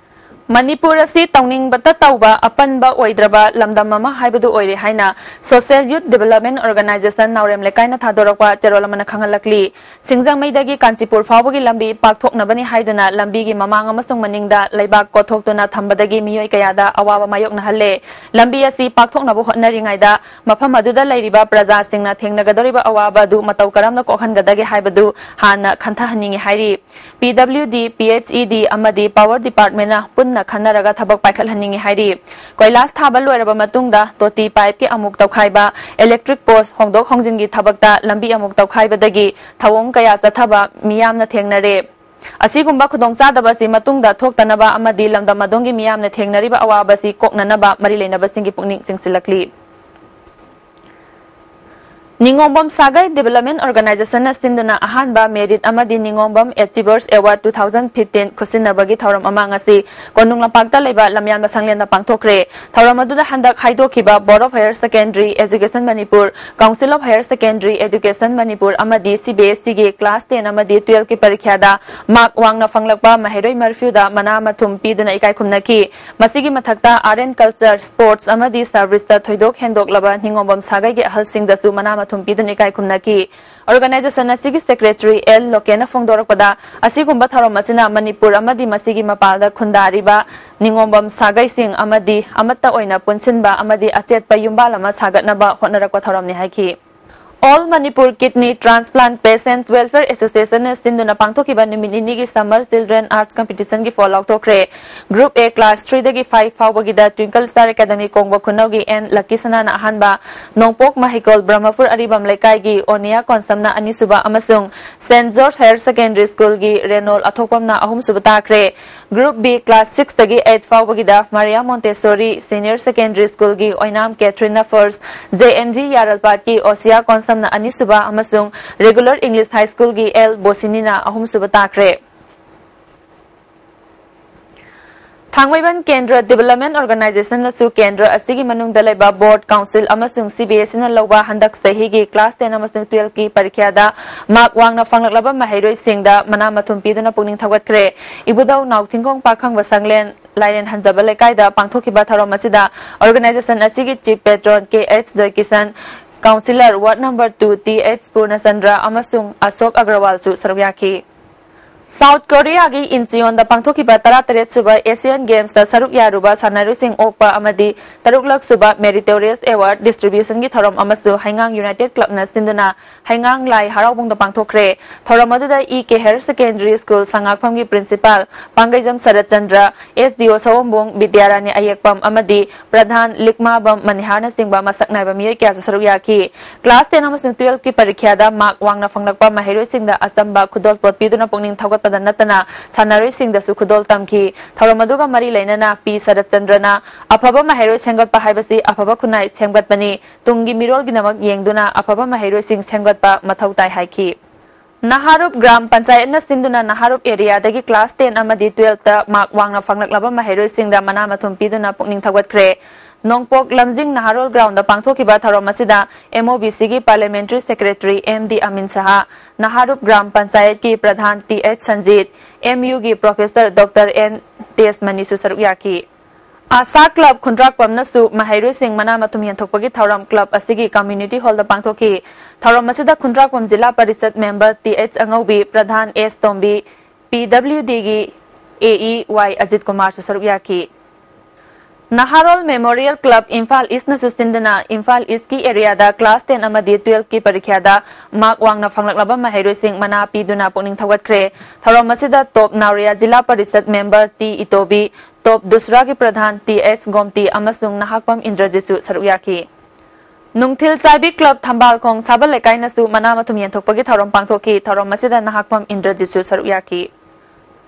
ꯃꯅꯤꯄꯨꯔ ꯑꯁꯤ ꯇꯧꯅꯤꯡꯕꯇ ꯇꯧꯕ ꯑꯄꯟꯕ ꯑꯣꯏꯗ꯭ꯔꯕ ꯂꯝꯗꯝ ꯑꯃ ꯍꯥꯏꯕꯗꯨ ꯑꯣꯏꯔꯦ ꯍꯥꯏꯅ Social Youth Development Organization ꯅꯥꯎꯔꯦꯝ ꯂꯩꯀꯥꯏꯅ ꯊꯥꯗꯣꯔꯛꯄ ꯆꯦꯔꯣꯜ ꯑꯃꯅ ꯈꯪꯍꯜꯂꯛꯂꯤ꯫ ꯁꯤꯡꯖꯃꯩꯗꯒꯤ ꯀꯥꯟꯆꯤꯄꯨꯔ ꯐꯥꯎꯕꯒꯤ ꯂꯝꯕꯤ ꯄꯥꯛꯊꯣꯛꯅꯕꯅꯤ ꯍꯥꯏꯗꯨꯅ ꯂꯝꯕꯤꯒꯤ ꯃꯃꯥꯡ ꯑꯃꯁꯨꯡ ꯃꯅꯤꯡꯗ ꯂꯩꯕꯥꯛ ꯀꯣꯠꯊꯣꯛꯇꯨꯅ ꯊꯝꯕꯗꯒꯤ ꯃꯤꯑꯣꯏ ꯀꯌꯥꯗ ꯑꯋꯥꯕ ꯃꯥꯌꯣꯛꯅꯍꯜꯂꯦ꯫ ꯂꯝꯕꯤ ꯑꯁꯤ ꯄꯥꯛꯊꯣꯛꯅꯕ ꯍꯣꯠꯅꯔꯤꯉꯩꯗ ꯃꯐꯝ ꯑꯗꯨꯗ ꯂꯩꯔꯤꯕ ꯄ꯭ꯔꯖꯥꯁꯤꯡꯅ ꯊꯦꯡꯅꯒꯗꯧꯔꯤꯕ ꯑꯋꯥꯕ ꯑꯗꯨ ꯃꯇꯧ ꯀꯔꯝꯅ ꯀꯣꯛꯍꯟꯒꯗꯒꯦ ꯍꯥꯏꯕꯗꯨ ꯍꯥꯟꯅ ꯈꯟꯊꯍꯟꯅꯤꯡꯏ ꯍꯥꯏꯔꯤ꯫ ꯄꯤ ꯗꯕ꯭ꯂꯤꯎ ꯗꯤ, ꯄꯤ ꯑꯩꯆ ꯏ ꯗꯤ ꯑꯃꯗꯤ Power Department ꯄꯨꯟꯅ ꯈꯟꯅꯔꯒ ꯊꯕꯛ ꯄꯥꯏꯈꯠꯍꯟꯅꯤꯡꯏ ꯍꯥꯏꯔꯤ꯫ ꯀꯣꯏꯂꯥꯁ ꯊꯥꯕ ꯂꯣꯏꯔꯕ ꯃꯇꯨꯡꯗ ꯇꯣꯇꯤ ꯄꯥꯏꯞꯀꯤ ꯑꯃꯨꯛ ꯇꯧꯈꯥꯏꯕ, electric post ꯍꯣꯡꯗꯣꯛ ꯍꯣꯡꯖꯤꯟꯒꯤ ꯊꯕꯛꯇ ꯂꯝꯕꯤ ꯑꯃꯨꯛ ꯇꯧꯈꯥꯏꯕꯗꯒꯤ ꯊꯧꯑꯣꯡ ꯀꯌꯥ ꯆꯠꯊꯕ ꯃꯤꯌꯥꯝꯅ ꯊꯦꯡꯅꯔꯦ꯫ ꯑꯁꯤꯒꯨꯝꯕ ꯈꯨꯗꯣꯡꯆꯥꯗꯕ ꯑꯁꯤ ꯃꯇꯨꯡꯗ ꯊꯣꯛꯇꯅꯕ ꯑꯃꯗꯤ ꯂꯝꯗꯝ ꯑꯗꯣꯝꯒꯤ ꯃꯤꯌꯥꯝꯅ ꯊꯦꯡꯅꯔꯤꯕ ꯑꯋꯥꯕ ꯑꯁꯤ ꯀꯣꯛꯅꯅꯕ ꯃꯔꯤ ꯂꯩꯅꯕꯁꯤꯡꯒꯤ ꯄꯨꯛꯅꯤꯡ ꯆꯤꯡꯁꯤꯜꯂꯛꯂꯤ꯫ ꯅꯤꯉꯣꯝꯕꯝ ꯁꯥꯒꯩ Development Organization ꯅ ꯁꯤꯟꯗꯨꯅ ꯑꯍꯥꯟꯕ Merit ꯑꯃꯗꯤ ꯅꯤꯉꯣꯝꯕꯝ Achievers Award two thousand fifteen ꯈꯨꯠꯁꯤꯟꯅꯕꯒꯤ ꯊꯧꯔꯝ ꯑꯃ ꯉꯁꯤ ꯀꯣꯅꯨꯡ ꯂꯝꯄꯥꯛꯇ ꯂꯩꯕ ꯂꯝꯌꯥꯟꯕ ꯁꯪꯂꯦꯟꯗ ꯄꯥꯡꯊꯣꯛꯈ꯭ꯔꯦ꯫ ꯊꯧꯔꯝ ꯑꯗꯨꯗ ꯍꯟꯗꯛ ꯍꯥꯏꯗꯣꯛꯈꯤꯕ Board of Higher Secondary Education Manipur, Council of Higher Secondary Education Manipur ꯑꯃꯗꯤ ꯁꯤ ꯕꯤ ꯑꯦꯁ ꯏ ꯒꯤ class ten ꯑꯃꯗꯤ twelve ꯀꯤ ꯄꯔꯤꯈ꯭ꯌꯥꯗ mark ꯋꯥꯡꯅ ꯐꯪꯂꯛꯄ ꯃꯍꯩꯔꯣꯏ ꯃꯔꯤꯐꯨꯗ ꯃꯅꯥ ꯃꯊꯨꯝ ꯄꯤꯗꯨꯅ ꯏꯀꯥꯏ ꯈꯨꯝꯅꯈꯤ꯫ ꯃꯁꯤꯒꯤ ꯃꯊꯛꯇ Art and Culture, Sports ꯑꯃꯗꯤ Service ꯇ ꯊꯣꯏꯗꯣꯛ ꯍꯦꯟꯗꯣꯛꯂꯕ ꯅꯤꯉꯣꯝꯕꯝ ꯁꯥꯒꯩꯒꯤ ꯑꯍꯜꯁꯤꯡꯗꯁꯨ ꯃꯅꯥ ꯃꯊꯨꯝ ꯄꯤꯗꯨꯅ ꯏꯀꯥꯏ ꯈꯨꯝꯅꯈꯤ꯫ Organization ꯑꯁꯤꯒꯤ Secretary ꯑꯦꯜ ꯂꯣꯀꯦꯟꯅ ꯐꯣꯡꯗꯣꯔꯛꯄꯗ, ꯑꯁꯤꯒꯨꯝꯕ ꯊꯧꯔꯝ ꯑꯁꯤꯅ ꯃꯅꯤꯄꯨꯔ ꯑꯃꯗꯤ ꯃꯁꯤꯒꯤ ꯃꯄꯥꯟꯗ ꯈꯨꯟꯗꯥꯔꯤꯕ ꯅꯤꯉꯣꯝꯕꯝ ꯁꯥꯒꯩꯁꯤꯡ ꯑꯃꯗꯤ ꯑꯃꯠꯇ ꯑꯣꯏꯅ ꯄꯨꯟꯁꯤꯟꯕ ꯑꯃꯗꯤ ꯑꯆꯦꯠꯄ ꯌꯨꯝꯕꯥꯜ ꯑꯃ ꯁꯥꯒꯠꯅꯕ ꯍꯣꯠꯅꯔꯛꯄ ꯊꯧꯔꯝꯅꯤ ꯍꯥꯏꯈꯤ꯫ All Manipur Kidney Transplant Patients Welfare Association ꯅ ꯁꯤꯟꯗꯨꯅ ꯄꯥꯡꯊꯣꯛꯈꯤꯕ ꯅꯨꯃꯤꯠ ꯅꯤꯅꯤꯒꯤ Summer Children Arts Competition ꯒꯤ ꯐꯣꯜ ꯂꯥꯎꯊꯣꯛꯈ꯭ꯔꯦ꯫ Group A class three ꯗꯒꯤ five ꯐꯥꯎꯕꯒꯤꯗ Twinkle Star Academy ꯀꯣꯡꯕ ꯈꯨꯅꯧꯒꯤ ꯑꯦꯟ ꯂꯛꯀꯤ ꯁꯅꯥꯅ ꯑꯍꯥꯟꯕ, ꯅꯣꯡꯄꯣꯛ ꯃꯍꯩꯀꯣꯜ ꯕ꯭ꯔꯍ꯭ꯃꯄꯨꯔ ꯑꯔꯤꯕꯝ ꯂꯩꯀꯥꯏꯒꯤ ꯑꯣꯅꯤꯌꯥ ꯀꯣꯟꯁꯝꯅ ꯑꯅꯤꯁꯨꯕ ꯑꯃꯁꯨꯡ Saint George Higher Secondary School ꯒꯤ ꯔꯦꯅꯣꯜ ꯑꯊꯣꯛꯄꯝꯅ ꯑꯍꯨꯝꯁꯨꯕ ꯇꯥꯈ꯭ꯔꯦ꯫ Group B class six ꯇꯒꯤ eight ꯐꯥꯎꯕꯒꯤꯗ Maria Montessori Senior Secondary School ꯒꯤ ꯑꯣꯏꯅꯥꯝ ꯀꯦꯊ꯭ꯔꯤꯟꯅ first, ꯖꯦ ꯑꯦꯟ ꯖꯤ ꯌꯥꯔꯜꯄꯥꯠꯀꯤ ꯑꯣꯁꯤꯌꯥ ꯀꯣꯟꯁꯝꯅ ꯑꯅꯤꯁꯨꯕ ꯑꯃꯁꯨꯡ Regular English High School ꯒꯤ ꯑꯦꯜ ꯕꯣꯁꯤꯅꯤꯅ ꯑꯍꯨꯝꯁꯨꯕ ꯇꯥꯈ꯭ꯔꯦ꯫ ꯊꯥꯡꯃꯩꯕꯟ ꯀꯦꯟꯗ꯭ꯔ ꯗꯤꯕꯦꯂꯞꯃꯦꯟ ꯑꯣꯔꯒꯅꯥꯏꯖꯦꯁꯟꯅꯁꯨ ꯀꯦꯟꯗ꯭ꯔ ꯑꯁꯤꯒꯤ ꯃꯅꯨꯡꯗ ꯂꯩꯕ ꯕꯣꯔꯗ, ꯀꯥꯎꯟꯁꯤꯜ ꯑꯃꯁꯨꯡ ꯁꯤ ꯕꯤ ꯑꯦꯁ ꯏꯅ ꯂꯧꯕ ꯍꯟꯗꯛ ꯆꯍꯤꯒꯤ ꯀ꯭ꯂꯥꯁ ꯇꯦꯟ ꯑꯃꯁꯨꯡ ꯇꯨꯌꯦꯜꯐꯀꯤ ꯄꯔꯤꯈ꯭ꯌꯥꯗ ꯃꯥꯔꯛ ꯋꯥꯡꯅ ꯐꯪꯂꯛꯂꯕ ꯃꯍꯩꯔꯣꯏꯁꯤꯡꯗ ꯃꯅꯥ ꯃꯊꯨꯝ ꯄꯤꯗꯨꯅ ꯄꯨꯛꯅꯤꯡ ꯊꯧꯒꯠꯈ꯭ꯔꯦ꯫ ꯏꯕꯨꯙꯧ ꯅꯥꯎꯊꯤꯡꯈꯣꯡ ꯄꯥꯈꯪꯕ ꯁꯪꯂꯦꯟ ꯂꯥꯏꯔꯦꯟ ꯍꯟꯖꯕ ꯂꯩꯀꯥꯏꯗ ꯄꯥꯡꯊꯣꯛꯈꯤꯕ ꯊꯧꯔꯝ ꯑꯁꯤꯗ ꯑꯣꯔꯒꯅꯥꯏꯖꯦꯁꯟ ꯑꯁꯤꯒꯤ chief patron K H Joykishan, councillor ward number two T H Purnachandra ꯑꯃꯁꯨꯡ ꯑꯁꯣꯛ ꯑꯒ꯭ꯔꯋꯥꯜꯁꯨ ꯁꯔꯨꯛ ꯌꯥꯈꯤ꯫ ꯁꯥꯎꯠ ꯀꯣꯔꯤꯌꯥꯒꯤ ꯏꯟꯆꯤꯌꯣꯟꯗ ꯄꯥꯡꯊꯣꯛꯈꯤꯕ ꯇꯔꯥꯇꯔꯦꯠ ꯁꯨꯕ ꯑꯦꯁꯤꯌꯥꯟ ꯒꯦꯝꯁꯇ ꯁꯔꯨꯛ ꯌꯥꯔꯨꯕ ꯁꯥꯟꯅꯔꯣꯏꯁꯤꯡ ꯑꯣꯛꯄ ꯑꯃꯗꯤ ꯇꯔꯨꯛꯂꯛ ꯁꯨꯕ ꯃꯦꯔꯤꯇꯣꯔꯤꯌꯁ ꯑꯦꯋꯥꯔꯗ ꯗꯤꯁꯇ꯭ꯔꯤꯕ꯭ꯌꯨꯁꯟꯒꯤ ꯊꯧꯔꯝ ꯑꯃꯁꯨ ꯍꯩꯉꯥꯡ ꯌꯨꯅꯥꯏꯇꯦꯗ ꯀ꯭ꯂꯕꯅ ꯁꯤꯟꯗꯨꯅ ꯍꯩꯉꯥꯡ ꯂꯥꯏ ꯍꯔꯥꯎꯕꯨꯡꯗ ꯄꯥꯡꯊꯣꯛꯈ꯭ꯔꯦ꯫ ꯊꯧꯔꯝ ꯑꯗꯨꯗ E K higher secondary school ꯁꯉꯥꯛꯐꯝꯒꯤ principal Pangeijam Saratchandra, S D O ꯁꯑꯣꯝꯕꯨꯡ ꯕꯤꯗ꯭ꯌꯥꯔꯥꯅꯤ ꯑꯌꯦꯛꯄꯝ ꯑꯃꯗꯤ ꯄ꯭ꯔꯙꯥꯟ ꯂꯤꯛꯃꯥꯕꯝ ꯃꯅꯤꯍꯥꯔꯅꯆꯤꯡꯕ ꯃꯁꯛ ꯅꯥꯏꯕ ꯃꯤꯑꯣꯏ ꯀꯌꯥꯁꯨ ꯁꯔꯨꯛ ꯌꯥꯈꯤ꯫ ꯀ꯭ꯂꯥꯁ ꯇꯦꯟ ꯑꯃꯁꯨꯡ ꯇꯨꯌꯦꯜꯐꯀꯤ ꯄꯔꯤꯈ꯭ꯌꯥꯗ ꯃꯥꯔꯛ ꯋꯥꯡꯅ ꯐꯪꯂꯛꯄ ꯃꯍꯩꯔꯣꯏꯁꯤꯡꯗ ꯑꯆꯝꯕ ꯈꯨꯗꯣꯜꯄꯣꯠ ꯄꯤꯗꯨꯅ ꯄꯨꯛꯅꯤꯡ ꯊꯧꯒꯠꯄꯗ ꯅꯠꯇꯅ ꯁꯥꯟꯅꯔꯣꯏꯁꯤꯡꯗꯁꯨ ꯈꯨꯗꯣꯜ ꯇꯝꯈꯤ꯫ ꯊꯧꯔꯝ ꯑꯗꯨꯒ ꯃꯔꯤ ꯂꯩꯅꯅ ꯄꯤ ꯁꯔꯠꯆꯟꯗ꯭ꯔꯅ ꯑꯐꯕ ꯃꯍꯩꯔꯣꯏ ꯁꯦꯝꯒꯠꯄ ꯍꯥꯏꯕꯁꯤ ꯑꯐꯕ ꯈꯨꯟꯅꯥꯏ ꯁꯦꯝꯒꯠꯄꯅꯤ, ꯇꯨꯡꯒꯤ ꯃꯤꯔꯣꯜꯒꯤꯗꯃꯛ ꯌꯦꯡꯗꯨꯅ ꯑꯐꯕ ꯃꯍꯩꯔꯣꯏꯁꯤꯡ ꯁꯦꯝꯒꯠꯄ ꯃꯊꯧ ꯇꯥꯏ ꯍꯥꯏꯈꯤ꯫ ꯅꯍꯥꯔꯨꯞ ꯒ꯭ꯔꯥꯝ ꯄꯟꯆꯥꯌꯠꯅ ꯁꯤꯟꯗꯨꯅ ꯅꯍꯥꯔꯨꯞ ꯑꯦꯔꯤꯌꯥꯗꯒꯤ ꯀ꯭ꯂꯥꯁ ꯇꯦꯟ ꯑꯃꯗꯤ ꯇꯨꯌꯦꯜꯐꯇ ꯃꯥꯔꯛ ꯋꯥꯡꯅ ꯐꯪꯂꯛꯂꯕ ꯃꯍꯩꯔꯣꯏꯁꯤꯡꯗ ꯃꯅꯥ ꯃꯊꯨꯝ ꯄꯤꯗꯨꯅ ꯄꯨꯛꯅꯤꯡ ꯊꯧꯒꯠꯈ꯭ꯔꯦ꯫ ꯅꯣꯡꯄꯣꯛ ꯂꯝꯖꯤꯡ ꯅꯍꯥꯔꯣꯜ ꯒ꯭ꯔꯥꯎꯟꯗ ꯄꯥꯡꯊꯣꯛꯈꯤꯕ ꯊꯧꯔꯝ ꯑꯁꯤꯗ ꯑꯦꯝ ꯑꯣ ꯕꯤ ꯁꯤꯒꯤ ꯄꯥꯔꯂꯤꯌꯥꯃꯦꯟꯇꯔꯤ ꯁꯦꯀ꯭ꯔꯦꯇꯔꯤ ꯑꯦꯝ ꯗꯤ ꯑꯃꯤꯟ ꯁꯍꯥ, ꯅꯍꯥꯔꯨꯞ ꯒ꯭ꯔꯥꯝ ꯄꯟꯆꯥꯌꯠꯀꯤ ꯄ꯭ꯔꯙꯥꯟ ꯇꯤ ꯑꯩꯆ ꯁꯟꯖꯤꯠ, ꯑꯦꯝ ꯌꯨꯒꯤ ꯄ꯭ꯔꯣꯐꯦꯁꯔ ꯗꯣꯛꯇꯔ ꯑꯦꯟ ꯇꯦꯖꯃꯅꯤꯁꯨ ꯁꯔꯨꯛ ꯌꯥꯈꯤ꯫ ꯑꯥꯁꯥ ꯀ꯭ꯂꯕ ꯈꯨꯟꯗ꯭ꯔꯥꯛꯄꯝꯅꯁꯨ ꯃꯍꯩꯔꯣꯏꯁꯤꯡ ꯃꯅꯥ ꯃꯊꯨꯝ ꯌꯦꯟꯊꯣꯛꯄꯒꯤ ꯊꯧꯔꯝ ꯀ꯭ꯂꯕ ꯑꯁꯤꯒꯤ ꯀꯝꯃ꯭ꯌꯨꯅꯤꯇꯤ ꯍꯣꯜꯗ ꯄꯥꯡꯊꯣꯛꯈꯤ꯫ ꯊꯧꯔꯝ ꯑꯁꯤꯗ ꯈꯨꯟꯗ꯭ꯔꯥꯛꯄꯝ ꯖꯤꯂꯥ ꯄꯔꯤꯁꯠ ꯃꯦꯝꯕꯔ ꯇꯤ ꯑꯩꯆ ꯑꯉꯧꯕꯤ, ꯄ꯭ꯔꯙꯥꯟ ꯑꯦꯁ ꯇꯣꯝꯕꯤ, ꯄꯤ ꯗꯕ꯭ꯂꯤꯎ ꯗꯤꯒꯤ ꯑꯦ ꯏ ꯋꯥꯏ ꯑꯖꯤꯠ ꯀꯨꯃꯥꯔꯁꯨ ꯁꯔꯨꯛ ꯌꯥꯈꯤ꯫ ꯅꯍꯥꯔꯣꯜ ꯃꯦꯃꯣꯔꯤꯌꯦꯜ ꯀ꯭ꯂꯕ ꯏꯝꯐꯥꯜ ꯏꯁꯅꯁꯨ ꯁꯤꯟꯗꯨꯅ ꯏꯝꯐꯥꯜ ꯏꯁꯀꯤ ꯑꯦꯔꯤꯌꯥꯗ ꯀ꯭ꯂꯥꯁ ꯇꯦꯟ ꯑꯃꯗꯤ ꯇꯨꯌꯦꯜꯐꯀꯤ ꯄꯔꯤꯈ꯭ꯌꯥꯗ ꯃꯥꯔꯛ ꯋꯥꯡꯅ ꯐꯪꯂꯛꯂꯕ ꯃꯍꯩꯔꯣꯏꯁꯤꯡ ꯃꯅꯥ ꯄꯤꯗꯨꯅ ꯄꯨꯛꯅꯤꯡ ꯊꯧꯒꯠꯈ꯭ꯔꯦ꯫ ꯊꯧꯔꯝ ꯑꯁꯤꯗ ꯇꯣꯞ ꯅꯥꯎꯔꯤꯌꯥ ꯖꯤꯂꯥ ꯄꯔꯤꯁꯠ ꯃꯦꯝꯕꯔ ꯇꯤ ꯏꯇꯣꯕꯤ, ꯇꯣꯞ ꯗꯨꯁꯔꯥꯒꯤ ꯄ꯭ꯔꯙꯥꯟ ꯇꯤ ꯑꯦꯁ ꯒꯣꯝꯇꯤ ꯑꯃꯁꯨꯡ ꯅꯍꯥꯛꯄꯝ ꯏꯟꯗ꯭ꯔꯖꯤꯠꯁꯨ ꯁꯔꯨꯛ ꯌꯥꯈꯤ꯫ ꯅꯨꯡꯊꯤꯜ ꯆꯥꯏꯕꯤ ꯀ꯭ꯂꯕ ꯊꯝꯕꯥꯜꯈꯣꯡ ꯁꯥꯕꯜ ꯂꯩꯀꯥꯏꯅꯁꯨ ꯃꯅꯥ ꯃꯊꯨꯝ ꯌꯦꯟꯊꯣꯛꯄꯒꯤ ꯊꯧꯔꯝ ꯄꯥꯡꯊꯣꯛꯈꯤ꯫ ꯊꯧꯔꯝ ꯑꯁꯤꯗ ꯅꯍꯥꯛꯄꯝ ꯏꯟꯗ꯭ꯔꯖꯤꯠꯁꯨ ꯁꯔꯨꯛ ꯌꯥꯈꯤ꯫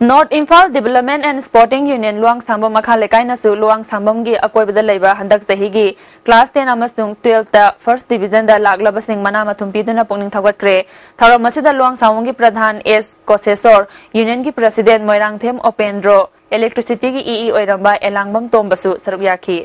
North Imphal Development and Sporting Union ꯂꯨꯋꯥꯡꯁꯥꯡꯕꯝ ꯃꯈꯥ ꯂꯩꯀꯥꯏꯅꯁꯨ ꯂꯨꯋꯥꯡꯁꯥꯡꯕꯝꯒꯤ ꯑꯀꯣꯏꯕꯗ ꯂꯩꯕ ꯍꯟꯗꯛ ꯆꯍꯤꯒꯤ class ten ꯑꯃꯁꯨꯡ twelfth first divisionꯗ ꯂꯥꯛꯂꯕꯁꯤꯡ ꯃꯅꯥ ꯃꯊꯨꯝ ꯄꯤꯗꯨꯅ ꯄꯨꯛꯅꯤꯡ ꯊꯧꯒꯠꯈ꯭ꯔꯦ꯫ ꯊꯧꯔꯝ ꯑꯁꯤꯗ ꯂꯨꯋꯥꯡꯁꯥꯡꯕꯝꯒꯤ ꯄ꯭ꯔꯙꯥꯟ ꯑꯦꯁ ꯀꯣꯁꯦꯁꯣꯔ, unionꯒꯤ president ꯃꯣꯏꯔꯥꯡꯊꯦꯝ ꯑꯣꯄꯦꯟꯗ꯭ꯔꯣ, electricityꯒꯤ EE ꯑꯣꯏꯔꯝꯕ ꯑꯦꯂꯥꯡꯕꯝ ꯇꯣꯝꯕꯁꯨ ꯁꯔꯨꯛ ꯌꯥꯈꯤ꯫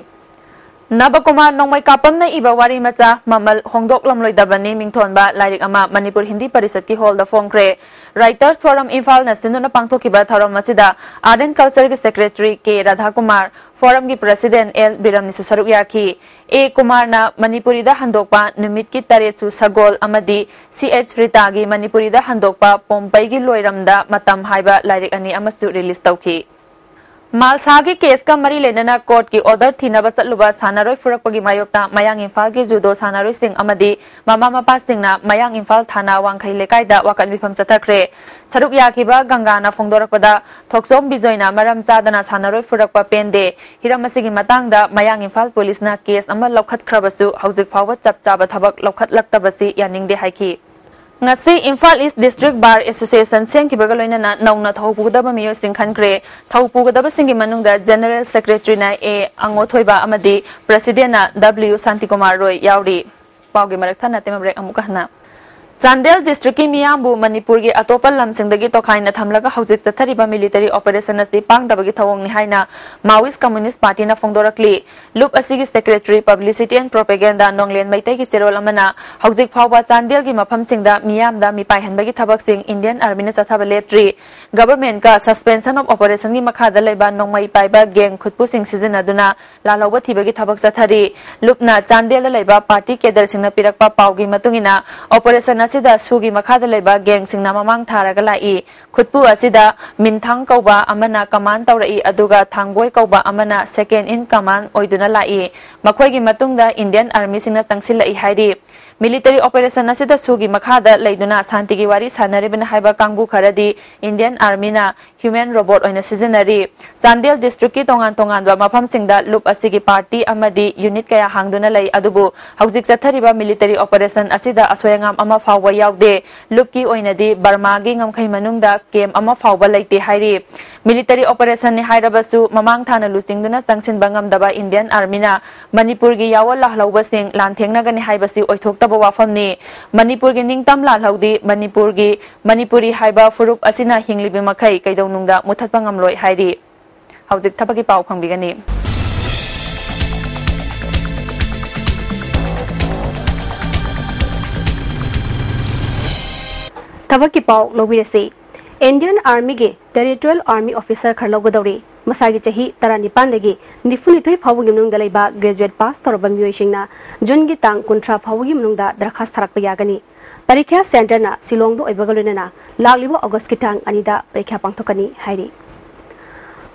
ꯅꯕꯀꯨꯃꯥꯔ ꯅꯣꯡꯃꯩ ꯀꯥꯄꯝꯅ ꯏꯕ ꯋꯥꯔꯤ ꯃꯆꯥ ꯃꯃꯜ ꯍꯣꯡꯗꯣꯛꯂꯝꯂꯣꯏꯗꯕꯅꯤ ꯃꯤꯡꯊꯣꯟꯕ ꯂꯥꯏꯔꯤꯛ ꯑꯃ ꯃꯅꯤꯄꯨꯔ ꯍꯤꯟꯗꯤ ꯄꯔꯤꯁꯠꯀꯤ ꯍꯣꯜꯗ ꯐꯣꯡꯈ꯭ꯔꯦ꯫ Writers Forum ꯏꯝꯐꯥꯜꯅ ꯁꯤꯟꯗꯨꯅ ꯄꯥꯡꯊꯣꯛꯈꯤꯕ ꯊꯧꯔꯝ ꯑꯁꯤꯗ Art and Cultureꯒꯤ secretary ꯀꯦ ꯔꯥꯙꯥꯀꯨꯃꯥꯔ, Forumꯒꯤ president ꯑꯦꯜ ꯕꯤꯔꯝꯅꯤꯁꯨ ꯁꯔꯨꯛ ꯌꯥꯈꯤ꯫ ꯑꯦ ꯀꯨꯃꯥꯔꯅ ꯃꯅꯤꯄꯨꯔꯤꯗ ꯍꯟꯗꯣꯛꯄ ꯅꯨꯃꯤꯠꯀꯤ ꯇꯔꯦꯠꯁꯨ ꯁꯒꯣꯜ ꯑꯃꯗꯤ ꯁꯤ ꯑꯩꯆ ꯔꯤꯇꯥꯒꯤ ꯃꯅꯤꯄꯨꯔꯤꯗ ꯍꯟꯗꯣꯛꯄ ꯄꯣꯝꯄꯩꯒꯤ ꯂꯣꯏꯔꯝꯗ ꯃꯇꯝ ꯍꯥꯏꯕ ꯂꯥꯏꯔꯤꯛ ꯑꯅꯤ ꯑꯃꯁꯨ release ꯇꯧꯈꯤ꯫ ꯃꯥꯜꯁꯥꯒꯤ caseꯀ ꯃꯔꯤ ꯂꯩꯅꯅ courtꯀꯤ order ꯊꯤꯅꯕ ꯆꯠꯂꯨꯕ ꯁꯥꯟꯅꯔꯣꯏ ꯐꯨꯔꯛꯄꯒꯤ ꯃꯥꯌꯣꯛꯇ ꯃꯌꯥꯡ ꯏꯝꯐꯥꯜꯒꯤ judo ꯁꯥꯟꯅꯔꯣꯏꯁꯤꯡ ꯑꯃꯗꯤ ꯃꯃꯥ ꯃꯄꯥꯁꯤꯡꯅ ꯃꯌꯥꯡ ꯏꯝꯐꯥꯜ ꯊꯥꯅ ꯋꯥꯡꯈꯩ ꯂꯩꯀꯥꯏꯗ ꯋꯥꯀꯠ ꯃꯤꯐꯝ ꯆꯠꯊꯈ꯭ꯔꯦ꯫ ꯁꯔꯨꯛ ꯌꯥꯈꯤꯕ ꯒꯪꯒꯥꯅ ꯐꯣꯡꯗꯣꯔꯛꯄꯗ, ꯊꯣꯛꯆꯣꯝ ꯕꯤꯖꯣꯏꯅ ꯃꯔꯝ ꯆꯥꯗꯅ ꯁꯥꯟꯅꯔꯣꯏ ꯐꯨꯔꯛꯄ ꯄꯦꯟꯗꯦ꯫ ꯍꯤꯔꯝ ꯑꯁꯤꯒꯤ ꯃꯇꯥꯡꯗ ꯃꯌꯥꯡ ꯏꯝꯐꯥꯜ ꯄꯨꯂꯤꯁꯅ case ꯑꯃ ꯂꯧꯈꯠꯈ꯭ꯔꯕꯁꯨ ꯍꯧꯖꯤꯛ ꯐꯥꯎꯕ ꯆꯞ ꯆꯥꯕ ꯊꯕꯛ ꯂꯧꯈꯠꯂꯛꯇꯕꯁꯤ ꯌꯥꯅꯤꯡꯗꯦ ꯍꯥꯏꯈꯤ꯫ ꯉꯁꯤ Imphal East District Bar Association ꯁꯦꯝꯈꯤꯕꯒ ꯂꯣꯏꯅꯅ ꯅꯧꯅ ꯊꯧ ꯄꯨꯒꯗꯕ ꯃꯤꯑꯣꯏꯁꯤꯡ ꯈꯟꯈ꯭ꯔꯦ꯫ ꯊꯧ ꯄꯨꯒꯗꯕꯁꯤꯡꯒꯤ ꯃꯅꯨꯡꯗ General Secretaryꯅ ꯑꯦ ꯑꯉꯣꯊꯣꯏꯕ ꯑꯃꯗꯤ Presidentꯅ ꯗꯕ꯭ꯂꯤꯎ ꯁꯥꯟꯇꯤꯀꯨꯃꯥꯔ ꯔꯣꯏ ꯌꯥꯎꯔꯤ꯫ ꯄꯥꯎꯒꯤ ꯃꯔꯛ ꯊꯠꯅ ꯇꯦꯝꯕ break ꯑꯃꯨꯛꯀ ꯍꯟꯅ꯫ ꯆꯥꯟꯗꯦꯜ districtꯀꯤ ꯃꯤꯌꯥꯝꯕꯨ ꯃꯅꯤꯄꯨꯔꯒꯤ ꯑꯇꯣꯞꯄ ꯂꯝꯁꯤꯡꯗꯒꯤ ꯇꯣꯈꯥꯏꯅ ꯊꯝꯂꯒ ꯍꯧꯖꯤꯛ ꯆꯠꯊꯔꯤꯕ military operation ꯑꯁꯤ ꯄꯥꯡꯗꯕꯒꯤ ꯊꯧꯑꯣꯡꯅꯤ ꯍꯥꯏꯅ Maoist Communist Partyꯅ ꯐꯣꯡꯗꯣꯔꯛꯂꯤ꯫ ꯂꯨꯞ ꯑꯁꯤꯒꯤ secretary, publicity and propaganda ꯅꯣꯡꯂꯦꯟ ꯃꯩꯇꯩꯒꯤ ꯆꯦꯔꯣꯜ ꯑꯃꯅ ꯍꯧꯖꯤꯛ ꯐꯥꯎꯕ ꯆꯥꯟꯗꯦꯜꯒꯤ ꯃꯐꯝꯁꯤꯡꯗ ꯃꯤꯌꯥꯝꯗ ꯃꯤꯄꯥꯏꯍꯟꯕꯒꯤ ꯊꯕꯛꯁꯤꯡ Indian Armyꯅ ꯆꯠꯊꯕ ꯂꯦꯞꯇ꯭ꯔꯤ꯫ Governmentꯀ suspension of operationꯒꯤ ꯃꯈꯥꯗ ꯂꯩꯕ ꯅꯣꯡꯃꯩ ꯄꯥꯏꯕ gang ꯈꯨꯠꯄꯨꯁꯤꯡ ꯁꯤꯖꯤꯟꯅꯗꯨꯅ ꯂꯥꯜꯍꯧꯕ ꯊꯤꯕꯒꯤ ꯊꯕꯛ ꯆꯠꯊꯔꯤ꯫ ꯂꯨꯞꯅ ꯆꯥꯟꯗꯦꯜꯗ ꯂꯩꯕ party cadreꯁꯤꯡꯅ ꯄꯤꯔꯛꯄ ꯄꯥꯎꯒꯤ ꯃꯇꯨꯡ ꯏꯟꯅ, operation ꯑꯁꯤꯗ ꯁꯨꯒꯤ ꯃꯈꯥꯗ ꯂꯩꯕ gangꯁꯤꯡꯅ ꯃꯃꯥꯡ ꯊꯥꯔꯒ ꯂꯥꯛꯏ꯫ ꯈꯨꯠꯄꯨ ꯑꯁꯤꯗ ꯃꯤꯟꯊꯥꯡ ꯀꯧꯕ ꯑꯃꯅ command ꯇꯧꯔꯛꯏ, ꯑꯗꯨꯒ ꯊꯥꯡꯒꯣꯏ ꯀꯧꯕ ꯑꯃꯅ second in command ꯑꯣꯏꯗꯨꯅ ꯂꯥꯛꯏ꯫ ꯃꯈꯣꯏꯒꯤ ꯃꯇꯨꯡꯗ Indian Armyꯁꯤꯡꯅ ꯆꯪꯁꯤꯜꯂꯛꯏ ꯍꯥꯏꯔꯤ꯫ Military operation ꯑꯁꯤꯗ ꯁꯨꯒꯤ ꯃꯈꯥꯗ ꯂꯩꯗꯨꯅ ꯁꯥꯟꯇꯤꯒꯤ ꯋꯥꯔꯤ ꯁꯥꯟꯅꯔꯤꯕꯅꯤ ꯍꯥꯏꯕ ꯀꯥꯡꯕꯨ ꯈꯔꯗꯤ Indian Armyꯅ human robot ꯑꯣꯏꯅ ꯁꯤꯖꯤꯟꯅꯔꯤ꯫ ꯆꯥꯟꯗꯦꯜ districtꯀꯤ ꯇꯣꯉꯥꯟ ꯇꯣꯉꯥꯟꯕ ꯃꯐꯝꯁꯤꯡꯗ ꯂꯨꯞ ꯑꯁꯤꯒꯤ party ꯑꯃꯗꯤ unit ꯀꯌꯥ ꯍꯥꯡꯗꯨꯅ ꯂꯩ, ꯑꯗꯨꯕꯨ ꯍꯧꯖꯤꯛ ꯆꯠꯊꯔꯤꯕ military operation ꯑꯁꯤꯗ ꯑꯁꯣꯏ ꯑꯉꯥꯝ ꯑꯃ ꯐꯥꯎꯕ ꯌꯥꯎꯗꯦ꯫ ꯂꯨꯞꯀꯤ ꯑꯣꯏꯅꯗꯤ ꯕꯔꯃꯥꯒꯤ ꯉꯝꯈꯩ ꯃꯅꯨꯡꯗ camp ꯑꯃ ꯐꯥꯎꯕ ꯂꯩꯇꯦ ꯍꯥꯏꯔꯤ꯫ Military operationꯅꯤ ꯍꯥꯏꯔꯕꯁꯨ ꯃꯃꯥꯡ ꯊꯥꯅ ꯂꯨꯆꯤꯡꯗꯨꯅ ꯆꯪꯁꯤꯟꯕ ꯉꯝꯗꯕ Indian Armyꯅ ꯃꯅꯤꯄꯨꯔꯒꯤ ꯌꯥꯑꯣꯟ ꯂꯥꯜꯍꯧꯕꯁꯤꯡ ꯂꯥꯟꯊꯦꯡꯅꯒꯅꯤ ꯍꯥꯏꯕꯁꯤ ꯑꯣꯏꯊꯣꯛꯇꯕ ꯋꯥꯐꯝꯅꯤ꯫ ꯃꯅꯤꯄꯨꯔꯒꯤ ꯅꯤꯡꯇꯝ ꯂꯥꯜꯍꯧꯗꯤ ꯃꯅꯤꯄꯨꯔꯒꯤ, ꯃꯅꯤꯄꯨꯔꯤ ꯍꯥꯏꯕ ꯐꯨꯔꯨꯞ ꯑꯁꯤꯅ ꯍꯤꯡꯂꯤꯕ ꯃꯈꯩ ꯀꯩꯗꯧꯅꯨꯡꯗ ꯃꯨꯊꯠꯄ ꯉꯝꯂꯣꯏ ꯍꯥꯏꯔꯤ꯫ ꯍꯧꯖꯤꯛ ꯊꯕꯛꯀꯤ ꯄꯥꯎ ꯐꯪꯕꯤꯒꯅꯤ꯫ ꯊꯕꯛꯀꯤ ꯄꯥꯎ ꯂꯧꯕꯤꯔꯁꯤ꯫ Indian Armyꯒꯤ Territorial Army Officer ꯈꯔ ꯂꯧꯒꯗꯧꯔꯤ꯫ ꯃꯁꯥꯒꯤ ꯆꯍꯤ ꯇꯔꯥꯅꯤꯄꯥꯟꯗꯒꯤ ꯅꯤꯐꯨꯅꯤꯊꯣꯏ ꯐꯥꯎꯕꯒꯤ ꯃꯅꯨꯡꯗ ꯂꯩꯕ graduate pass ꯇꯧꯔꯕ ꯃꯤꯑꯣꯏꯁꯤꯡꯅ ꯖꯨꯟꯒꯤ ꯇꯥꯡ ꯀꯨꯟꯊ꯭ꯔꯥ ꯐꯥꯎꯕꯒꯤ ꯃꯅꯨꯡꯗ ꯗꯔꯈꯥꯁ ꯊꯥꯔꯛꯄ ꯌꯥꯒꯅꯤ꯫ ꯄꯔꯤꯈ꯭ꯌꯥ centreꯅ ꯁꯤꯂꯣꯡꯗ ꯑꯣꯏꯕꯒ ꯂꯣꯏꯅꯅ ꯂꯥꯛꯂꯤꯕ ꯑꯣꯒꯁꯀꯤ ꯇꯥꯡ ꯑꯅꯤꯗ ꯄꯔꯤꯈ꯭ꯌꯥ ꯄꯥꯡꯊꯣꯛꯀꯅꯤ ꯍꯥꯏꯔꯤ꯫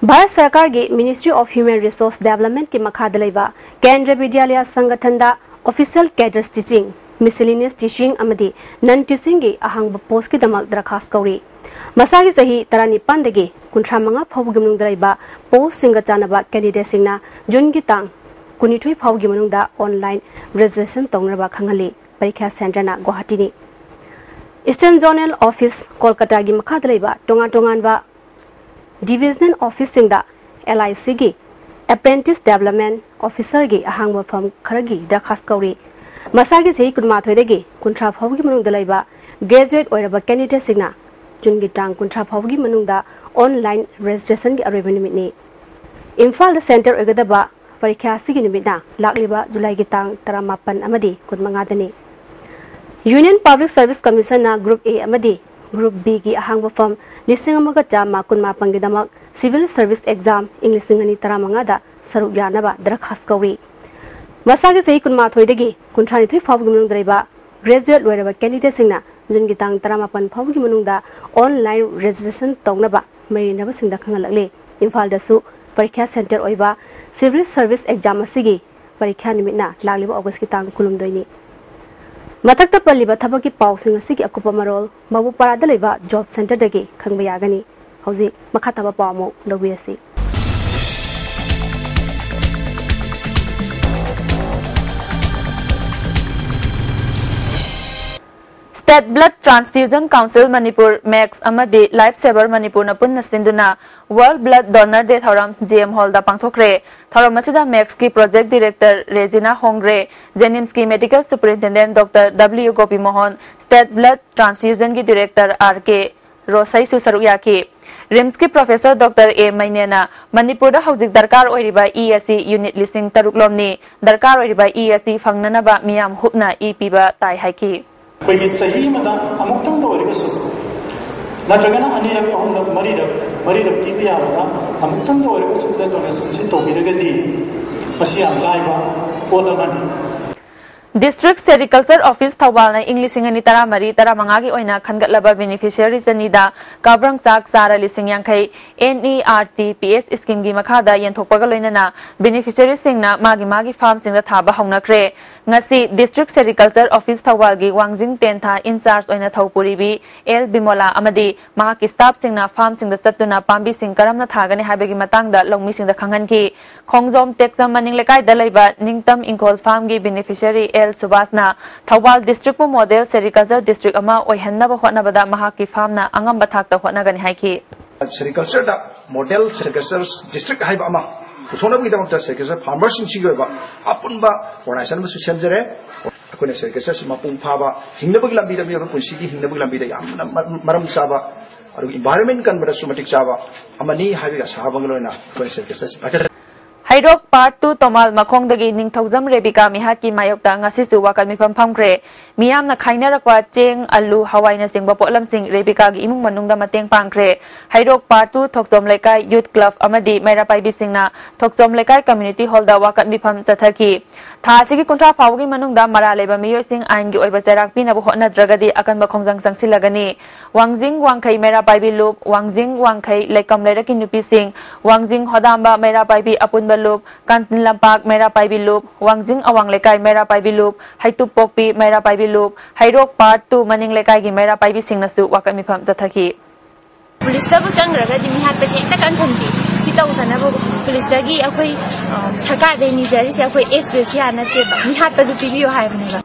ꯚꯥꯔꯠ ꯁꯔꯀꯥꯔꯒꯤ Ministry of Human Resource Developmentꯀꯤ ꯃꯈꯥꯗ ꯂꯩꯕ ꯀꯦꯟꯗ꯭ꯔ ꯕꯤꯗ꯭ꯌꯥꯂꯌ ꯁꯪꯒꯊꯟꯗ official cadres teaching, miscellaneous teaching ꯑꯃꯗꯤ non teachingꯒꯤ ꯑꯍꯥꯡꯕ postꯀꯤꯗꯃꯛ ꯗꯔꯈꯥꯁ ꯀꯧꯔꯤ꯫ ꯃꯁꯥꯒꯤ ꯆꯍꯤ ꯇꯔꯥꯅꯤꯄꯥꯟꯗꯒꯤ ꯀꯨꯟꯊ꯭ꯔꯥ ꯃꯉꯥ ꯐꯥꯎꯕꯒꯤ ꯃꯅꯨꯡꯗ ꯂꯩꯕ postꯁꯤꯡꯒ ꯆꯥꯟꯅꯕ candidateꯁꯤꯡꯅ ꯖꯨꯟꯒꯤ ꯇꯥꯡ ꯀꯨꯟꯅꯤꯊꯣꯏ ꯐꯥꯎꯕꯒꯤ ꯃꯅꯨꯡꯗ online registration ꯇꯧꯅꯕ ꯈꯪꯍꯜꯂꯤ꯫ ꯄꯔꯤꯈ꯭ꯌꯥ centreꯅ ꯒꯨꯋꯥꯍꯥꯇꯤꯅꯤ꯫ Eastern Zonal Office ꯀꯣꯜꯀꯇꯥꯒꯤ ꯃꯈꯥꯗ ꯂꯩꯕ ꯇꯣꯉꯥꯟ ꯇꯣꯉꯥꯟꯕ divisional officeꯁꯤꯡꯗ LICꯒꯤ apprentice development officerꯒꯤ ꯑꯍꯥꯡꯕ ꯃꯐꯝ ꯈꯔꯒꯤ ꯗꯔꯈꯥꯁ ꯀꯧꯔꯤ꯫ ꯃꯁꯥꯒꯤ ꯆꯍꯤ ꯀꯨꯟꯃꯥꯊꯣꯏꯗꯒꯤ ꯀꯨꯟꯊ꯭ꯔꯥ ꯐꯥꯎꯕꯒꯤ ꯃꯅꯨꯡꯗ ꯂꯩꯕ graduate ꯑꯣꯏꯔꯕ candidateꯁꯤꯡꯅ ꯖꯨꯟꯒꯤ ꯇꯥꯡ ꯀꯨꯟꯊ꯭ꯔꯥ ꯐꯥꯎꯕꯒꯤ ꯃꯅꯨꯡꯗ online registrationꯒꯤ ꯑꯔꯣꯏꯕ ꯅꯨꯃꯤꯠꯅꯤ꯫ ꯏꯝꯐꯥꯜꯗ centre ꯑꯣꯏꯒꯗꯕ ꯄꯔꯤꯈ꯭ꯌꯥ ꯑꯁꯤꯒꯤ ꯅꯨꯃꯤꯠꯅ ꯂꯥꯛꯂꯤꯕ ꯖꯨꯂꯥꯏꯒꯤ ꯇꯥꯡ ꯇꯔꯥꯃꯥꯄꯟ ꯑꯃꯗꯤ ꯀꯨꯟꯃꯉꯥꯗꯅꯤ꯫ Union Public Service Commissionꯅ Group A ꯑꯃꯗꯤ Group Bꯒꯤ ꯑꯍꯥꯡꯕ ꯐꯝ ꯂꯤꯁꯤꯡ ꯑꯃꯒ ꯆꯥꯝꯃ ꯀꯨꯟꯃꯥꯄꯟꯒꯤꯗꯃꯛ civil service exam ꯏꯪ ꯂꯤꯁꯤꯡ ꯑꯅꯤ ꯇꯔꯥꯃꯉꯥꯗ ꯁꯔꯨꯛ ꯌꯥꯅꯕ ꯗꯔꯈꯥꯁ ꯀꯧꯔꯤ꯫ ꯃꯁꯥꯒꯤ ꯆꯍꯤ ꯀꯨꯟꯃꯥꯊꯣꯏꯗꯒꯤ ꯀꯨꯟꯊ꯭ꯔꯥꯅꯤꯊꯣꯏ ꯐꯥꯎꯕꯒꯤ ꯃꯅꯨꯡꯗ ꯂꯩꯕ graduate ꯂꯣꯏꯔꯕ candidateꯁꯤꯡꯅ ꯖꯨꯟꯒꯤ ꯇꯥꯡ ꯇꯔꯥꯃꯥꯄꯟ ꯐꯥꯎꯕꯒꯤ ꯃꯅꯨꯡꯗ online registration ꯇꯧꯅꯕ ꯃꯔꯤ ꯂꯩꯅꯕꯁꯤꯡꯗ ꯈꯪꯍꯜꯂꯛꯂꯤ꯫ ꯏꯝꯐꯥꯜꯗꯁꯨ ꯄꯔꯤꯈ꯭ꯌꯥ centre ꯑꯣꯏꯕ civil service exam ꯑꯁꯤꯒꯤ ꯄꯔꯤꯈ꯭ꯌꯥ ꯅꯨꯃꯤꯠꯅ ꯂꯥꯛꯂꯤꯕ ꯑꯣꯒꯁꯀꯤ ꯇꯥꯡ ꯀꯨꯟꯍꯨꯝꯗꯣꯏꯅꯤ꯫ ꯃꯊꯛꯇ ꯄꯜꯂꯤꯕ ꯊꯕꯛꯀꯤ ꯄꯥꯎꯁꯤꯡ ꯑꯁꯤꯒꯤ ꯑꯀꯨꯞꯄ ꯃꯔꯣꯜ ꯃꯕꯨꯄꯥꯔꯥꯗ ꯂꯩꯕ ꯖꯣꯕ ꯁꯦꯟꯇꯔꯗꯒꯤ ꯈꯪꯕ ꯌꯥꯒꯅꯤ꯫ ꯍꯧꯖꯤꯛ ꯃꯈꯥ ꯇꯥꯕ ꯄꯥꯎ ꯑꯃꯨꯛ ꯂꯧꯕꯤꯔꯁꯤ꯫ State Blood Transfusion Council Manipur, max, ꯑꯃꯗꯤ Life Saver ꯃꯅꯤꯄꯨꯔꯅ ꯄꯨꯟꯅ ꯁꯤꯟꯗꯨꯅ World Blood Donor Day ꯊꯧꯔꯝ ꯖꯤ ꯑꯦꯝ ꯍꯣꯜꯗ ꯄꯥꯡꯊꯣꯛꯈ꯭ꯔꯦ꯫ ꯊꯧꯔꯝ ꯑꯁꯤꯗ ꯃꯦꯛꯁꯀꯤ ꯄ꯭ꯔꯣꯖꯦꯛ ꯗꯤꯔꯦꯛꯇꯔ ꯔꯦꯖꯤꯅꯥ ꯍꯣꯡꯒ꯭ꯔꯦ, ꯖꯦꯅꯤꯝꯁꯀꯤ medical superintendent doctor W Gopimohan, state blood ꯇ꯭ꯔꯥꯟꯁꯐ꯭ꯌꯨꯖꯟꯒꯤ ꯗꯤꯔꯦꯛꯇꯔ ꯑꯥꯔ ꯀꯦ ꯔꯣꯁꯩꯁꯨ ꯁꯔꯨꯛ ꯌꯥꯈꯤ꯫ ꯔꯤꯝꯁꯀꯤ ꯄ꯭ꯔꯣꯐꯦꯁꯔ ꯗꯣꯛꯇꯔ ꯑꯦ ꯃꯩꯅꯦꯅ ꯃꯅꯤꯄꯨꯔꯗ ꯍꯧꯖꯤꯛ ꯗꯔꯀꯥꯔ ꯑꯣꯏꯔꯤꯕ ꯏ ꯑꯁꯤ ꯌꯨꯅꯤꯠ ꯂꯤꯁꯤꯡ ꯇꯔꯨꯛ ꯂꯣꯝꯅꯤ꯫ ꯗꯔꯀꯥꯔ ꯑꯣꯏꯔꯤꯕ ꯏ ꯑꯁꯤ ꯐꯪꯅꯅꯕ ꯃꯤꯌꯥꯝ ꯍꯨꯞꯅ ꯏ ꯄꯤꯕ ꯇꯥꯏ ꯍꯥꯏꯈꯤ꯫ ꯑꯩꯈꯣꯏꯒꯤ ꯆꯍꯤ ꯑꯃꯗ ꯑꯃꯨꯛꯇꯪꯗ ꯑꯣꯏꯔꯒꯁꯨ ꯅꯠꯇ꯭ꯔꯒꯅ ꯑꯅꯤꯔꯛ, ꯑꯍꯨꯝꯂꯛ, ꯃꯔꯤꯔꯛ, ꯃꯔꯤꯔꯛ ꯄꯤꯕ ꯌꯥꯕꯗ ꯑꯃꯨꯛꯇꯪꯗ ꯑꯣꯏꯔꯒꯁꯨ blood donation ꯁꯤ ꯇꯧꯕꯤꯔꯒꯗꯤ ꯃꯁꯤ ꯌꯥꯝ ꯂꯥꯏꯕ ꯄꯣꯠ ꯑꯃꯅꯤ꯫ District Sericulture Office ꯊꯧꯕꯥꯜꯅ ꯏꯪ ꯂꯤꯁꯤꯡ ꯑꯅꯤ ꯇꯔꯥꯃꯔꯤ ꯇꯔꯥꯃꯉꯥꯒꯤ ꯑꯣꯏꯅ ꯈꯟꯒꯠꯂꯕ ꯕꯦꯅꯤꯐꯤꯁꯤꯌꯔꯤ ꯆꯅꯤꯗ ꯀꯥꯕ꯭ꯔꯪ ꯆꯥꯛ ꯆꯥꯔ ꯂꯤꯁꯤꯡ ꯌꯥꯡꯈꯩ NERTPS ꯁ꯭ꯀꯤꯝꯒꯤ ꯃꯈꯥꯗ ꯌꯦꯟꯊꯣꯛꯄꯒ ꯂꯣꯏꯅꯅ ꯕꯦꯅꯤꯐꯤꯁꯤꯌꯔꯤꯁꯤꯡꯅ ꯃꯥꯒꯤ ꯃꯥꯒꯤ ꯐꯥꯔꯝꯁꯤꯡꯗ ꯊꯥꯕ ꯍꯧꯅꯈ꯭ꯔꯦ꯫ ꯉꯁꯤ District Sericulture Office ꯊꯧꯕꯥꯜꯒꯤ ꯋꯥꯡꯖꯤꯡ ꯇꯦꯟꯊꯥ ꯏꯟꯆꯥꯔꯖ ꯑꯣꯏꯅ ꯊꯧ ꯄꯨꯔꯤꯕꯤ ꯑꯦꯜ ꯕꯤꯃꯣꯂꯥ ꯑꯃꯗꯤ ꯃꯍꯥꯛꯀꯤ ꯁ꯭ꯇꯥꯐꯁꯤꯡꯅ ꯐꯥꯔꯝꯁꯤꯡꯗ ꯆꯠꯇꯨꯅ ꯄꯥꯝꯕꯤꯁꯤꯡ ꯀꯔꯝꯅ ꯊꯥꯒꯅꯤ ꯍꯥꯏꯕꯒꯤ ꯃꯇꯥꯡꯗ ꯂꯧꯃꯤꯁꯤꯡꯗ ꯈꯪꯍꯟꯈꯤ꯫ ꯈꯣꯡꯖꯣꯝ ꯇꯦꯛꯆꯝ ꯃꯅꯤꯡ ꯂꯩꯀꯥꯏꯗ ꯂꯩꯕ ꯅꯤꯡꯇꯝ ꯏꯪꯈꯣꯜ ꯐꯥꯔꯝꯒꯤ ꯕꯦꯅꯤꯐꯤꯁꯤꯌꯔꯤ ꯑꯦꯜ ꯁꯨꯕꯥꯁꯅ ꯊꯧꯕꯥꯜ ꯗꯤꯁꯇ꯭ꯔꯤꯛꯄꯨ ꯃꯣꯗꯦꯜ ꯁꯦꯔꯤꯀꯜꯆꯔ ꯗꯤꯁꯇ꯭ꯔꯤꯛ ꯑꯃ ꯑꯣꯏꯍꯟꯅꯕ ꯍꯣꯠꯅꯕꯗ ꯃꯍꯥꯛꯀꯤ ꯐꯥꯔꯝꯅ ꯑꯉꯝꯕ ꯊꯥꯛꯇ ꯍꯣꯠꯅꯒꯅꯤ ꯍꯥꯏꯈꯤ꯫ ꯁꯦꯔꯤꯀꯜꯆꯔꯗ ꯃꯣꯗꯦꯜ ꯁꯦꯔꯤꯀꯜꯆꯔ ꯗꯤꯁꯇ꯭ꯔꯤꯛ ꯍꯥꯏꯕ ꯑꯃ ꯄꯨꯊꯣꯛꯅꯕꯒꯤꯗꯃꯛꯇ ꯁꯦꯔꯤꯀꯜꯆꯔ ꯐꯥꯔꯃꯔꯁꯤꯡꯁꯤꯒꯤ ꯑꯣꯏꯕ ꯑꯄꯨꯟꯕ ꯑꯣꯔꯒꯅꯥꯏꯖꯦꯁꯟ ꯑꯃꯁꯨ ꯁꯦꯝꯖꯔꯦ꯫ ꯑꯩꯈꯣꯏꯅ ꯁꯦꯔꯤꯀꯜꯆꯔꯁꯤ ꯃꯄꯨꯡ ꯐꯥꯕ ꯍꯤꯡꯅꯕꯒꯤ ꯂꯝꯕꯤꯗ, ꯃꯤꯑꯣꯏꯕ ꯄꯨꯟꯁꯤꯒꯤ ꯍꯤꯡꯅꯕꯒꯤ ꯂꯝꯕꯤꯗ ꯌꯥꯝꯅ ꯃ-, ꯃꯔꯝ ꯆꯥꯕ, ꯑꯗꯨꯒ ꯏꯟꯚꯥꯏꯔꯣꯟꯃꯦꯟ ꯀꯟꯕꯗꯁꯨ ꯃꯇꯤꯛ ꯆꯥꯕ ꯑꯃꯅꯤ ꯍꯥꯏꯕꯒꯤ ꯑꯁꯥ ꯐꯪꯂꯣꯏꯅ ꯑꯩꯈꯣꯏꯅ ꯁꯦꯔꯤꯀꯜꯆꯔꯁꯤ ꯄꯥꯏꯈꯠꯆꯔꯤ꯫ ꯍꯩꯔꯣꯛ ꯄꯥꯔꯠ ꯇꯨ ꯇꯣꯃꯥꯜ ꯃꯈꯣꯡꯗꯒꯤ ꯅꯤꯡꯊꯧꯖꯝ ꯔꯦꯕꯤꯀꯥ ꯃꯤꯍꯥꯠꯀꯤ ꯃꯥꯌꯣꯛꯇ ꯉꯁꯤꯁꯨ ꯋꯥꯀꯠ ꯃꯤꯐꯝ ꯐꯝꯈ꯭ꯔꯦ꯫ ꯃꯤꯌꯥꯝꯅ ꯈꯥꯏꯅꯔꯛꯄ ꯆꯦꯡ, ꯑꯂꯨ, ꯍꯋꯥꯏꯅꯆꯤꯡꯕ ꯄꯣꯠꯂꯝꯁꯤꯡ ꯔꯦꯕꯤꯀꯥꯒꯤ ꯏꯃꯨꯡ ꯃꯅꯨꯡꯗ ꯃꯇꯦꯡ ꯄꯥꯡꯈ꯭ꯔꯦ꯫ ꯍꯩꯔꯣꯛ ꯄꯥꯔꯠ ꯇꯨ ꯊꯣꯛꯆꯣꯝ ꯂꯩꯀꯥꯏ ꯌꯨꯠ ꯀ꯭ꯂꯕ ꯑꯃꯗꯤ ꯃꯩꯔꯥ ꯄꯥꯏꯕꯤꯁꯤꯡꯅ ꯊꯣꯛꯆꯣꯝ ꯂꯩꯀꯥꯏ ꯀꯝꯃ꯭ꯌꯨꯅꯤꯇꯤ ꯍꯣꯜꯗ ꯋꯥꯀꯠ ꯃꯤꯐꯝ ꯆꯠꯊꯈꯤ꯫ ꯊꯥ ꯑꯁꯤꯒꯤ ꯀꯨꯟꯊ꯭ꯔꯥ ꯐꯥꯎꯕꯒꯤ ꯃꯅꯨꯡꯗ ꯃꯔꯥꯜ ꯂꯩꯕ ꯃꯤꯑꯣꯏꯁꯤꯡ ꯑꯥꯏꯟꯒꯤ ꯑꯣꯏꯕ ꯆꯩꯔꯥꯛ ꯄꯤꯅꯕ ꯍꯣꯠꯅꯗ꯭ꯔꯒꯗꯤ ꯑꯀꯟꯕ ꯈꯣꯡꯖꯪ ꯆꯪꯁꯤꯜꯂꯒꯅꯤ꯫ ꯋꯥꯡꯖꯤꯡ ꯋꯥꯡꯈꯩ ꯃꯩꯔꯥ ꯄꯥꯏꯕꯤ ꯂꯨꯞ, ꯋꯥꯡꯖꯤꯡ ꯋꯥꯡꯈꯩ ꯂꯩꯀꯝ ꯂꯩꯔꯛꯀꯤ ꯅꯨꯄꯤꯁꯤꯡ, ꯋꯥꯡꯖꯤꯡ ꯍꯣꯗꯥꯝꯕ ꯃꯩꯔꯥ ꯄꯥꯏꯕꯤ ꯑꯄꯨꯟꯕ ꯂꯨꯞ, ꯀꯥꯟꯇꯤꯟ ꯂꯝꯄꯥꯛ ꯃꯩꯔꯥ ꯄꯥꯏꯕꯤ ꯂꯨꯞ, ꯋꯥꯡꯖꯤꯡ ꯑꯋꯥꯡ ꯂꯩꯀꯥꯏ ꯃꯩꯔꯥ ꯄꯥꯏꯕꯤ ꯂꯨꯞ, ꯍꯩꯇꯨꯞ ꯄꯣꯛꯄꯤ ꯃꯩꯔꯥ ꯄꯥꯏꯕꯤ ꯂꯨꯞ, ꯍꯩꯔꯣꯛ ꯄꯥꯔꯠ ꯇꯨ ꯃꯅꯤꯡ ꯂꯩꯀꯥꯏꯒꯤ ꯃꯩꯔꯥ ꯄꯥꯏꯕꯤꯁꯤꯡꯅꯁꯨ ꯋꯥꯀꯠ ꯃꯤꯐꯝ ꯆꯠꯊꯈꯤ꯫ ꯄꯨꯂꯤꯁꯇꯕꯨ ꯆꯪꯈ꯭ꯔꯒꯗꯤ ꯃꯤꯍꯥꯠꯄꯁꯦ ꯍꯦꯛꯇ ꯀꯟꯁꯟꯕꯤ꯫ ꯁꯤ ꯇꯧꯗꯅꯕ ꯄꯨꯂꯤꯁꯇꯒꯤ ꯑꯩꯈꯣꯏ, ꯑ, ꯁꯔꯀꯥꯔꯗꯩ ꯅꯤꯖꯔꯤꯁꯦ ꯑꯩꯈꯣꯏ ꯑꯦꯁ ꯄꯤ ꯁꯤ ꯑꯥꯔ ꯅꯠꯇꯦꯕ, ꯃꯤꯍꯥꯠꯄꯗꯨ ꯄꯤꯕꯤꯌꯨ ꯍꯥꯏꯕꯅꯦꯕ꯫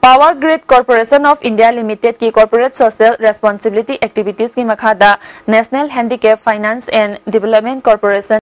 Power Grid Corporation of India Limited ꯀꯤ Corporate Social Responsibility Activities ꯀꯤ ꯃꯈꯥꯗ National Handicap Finance and Development Corporation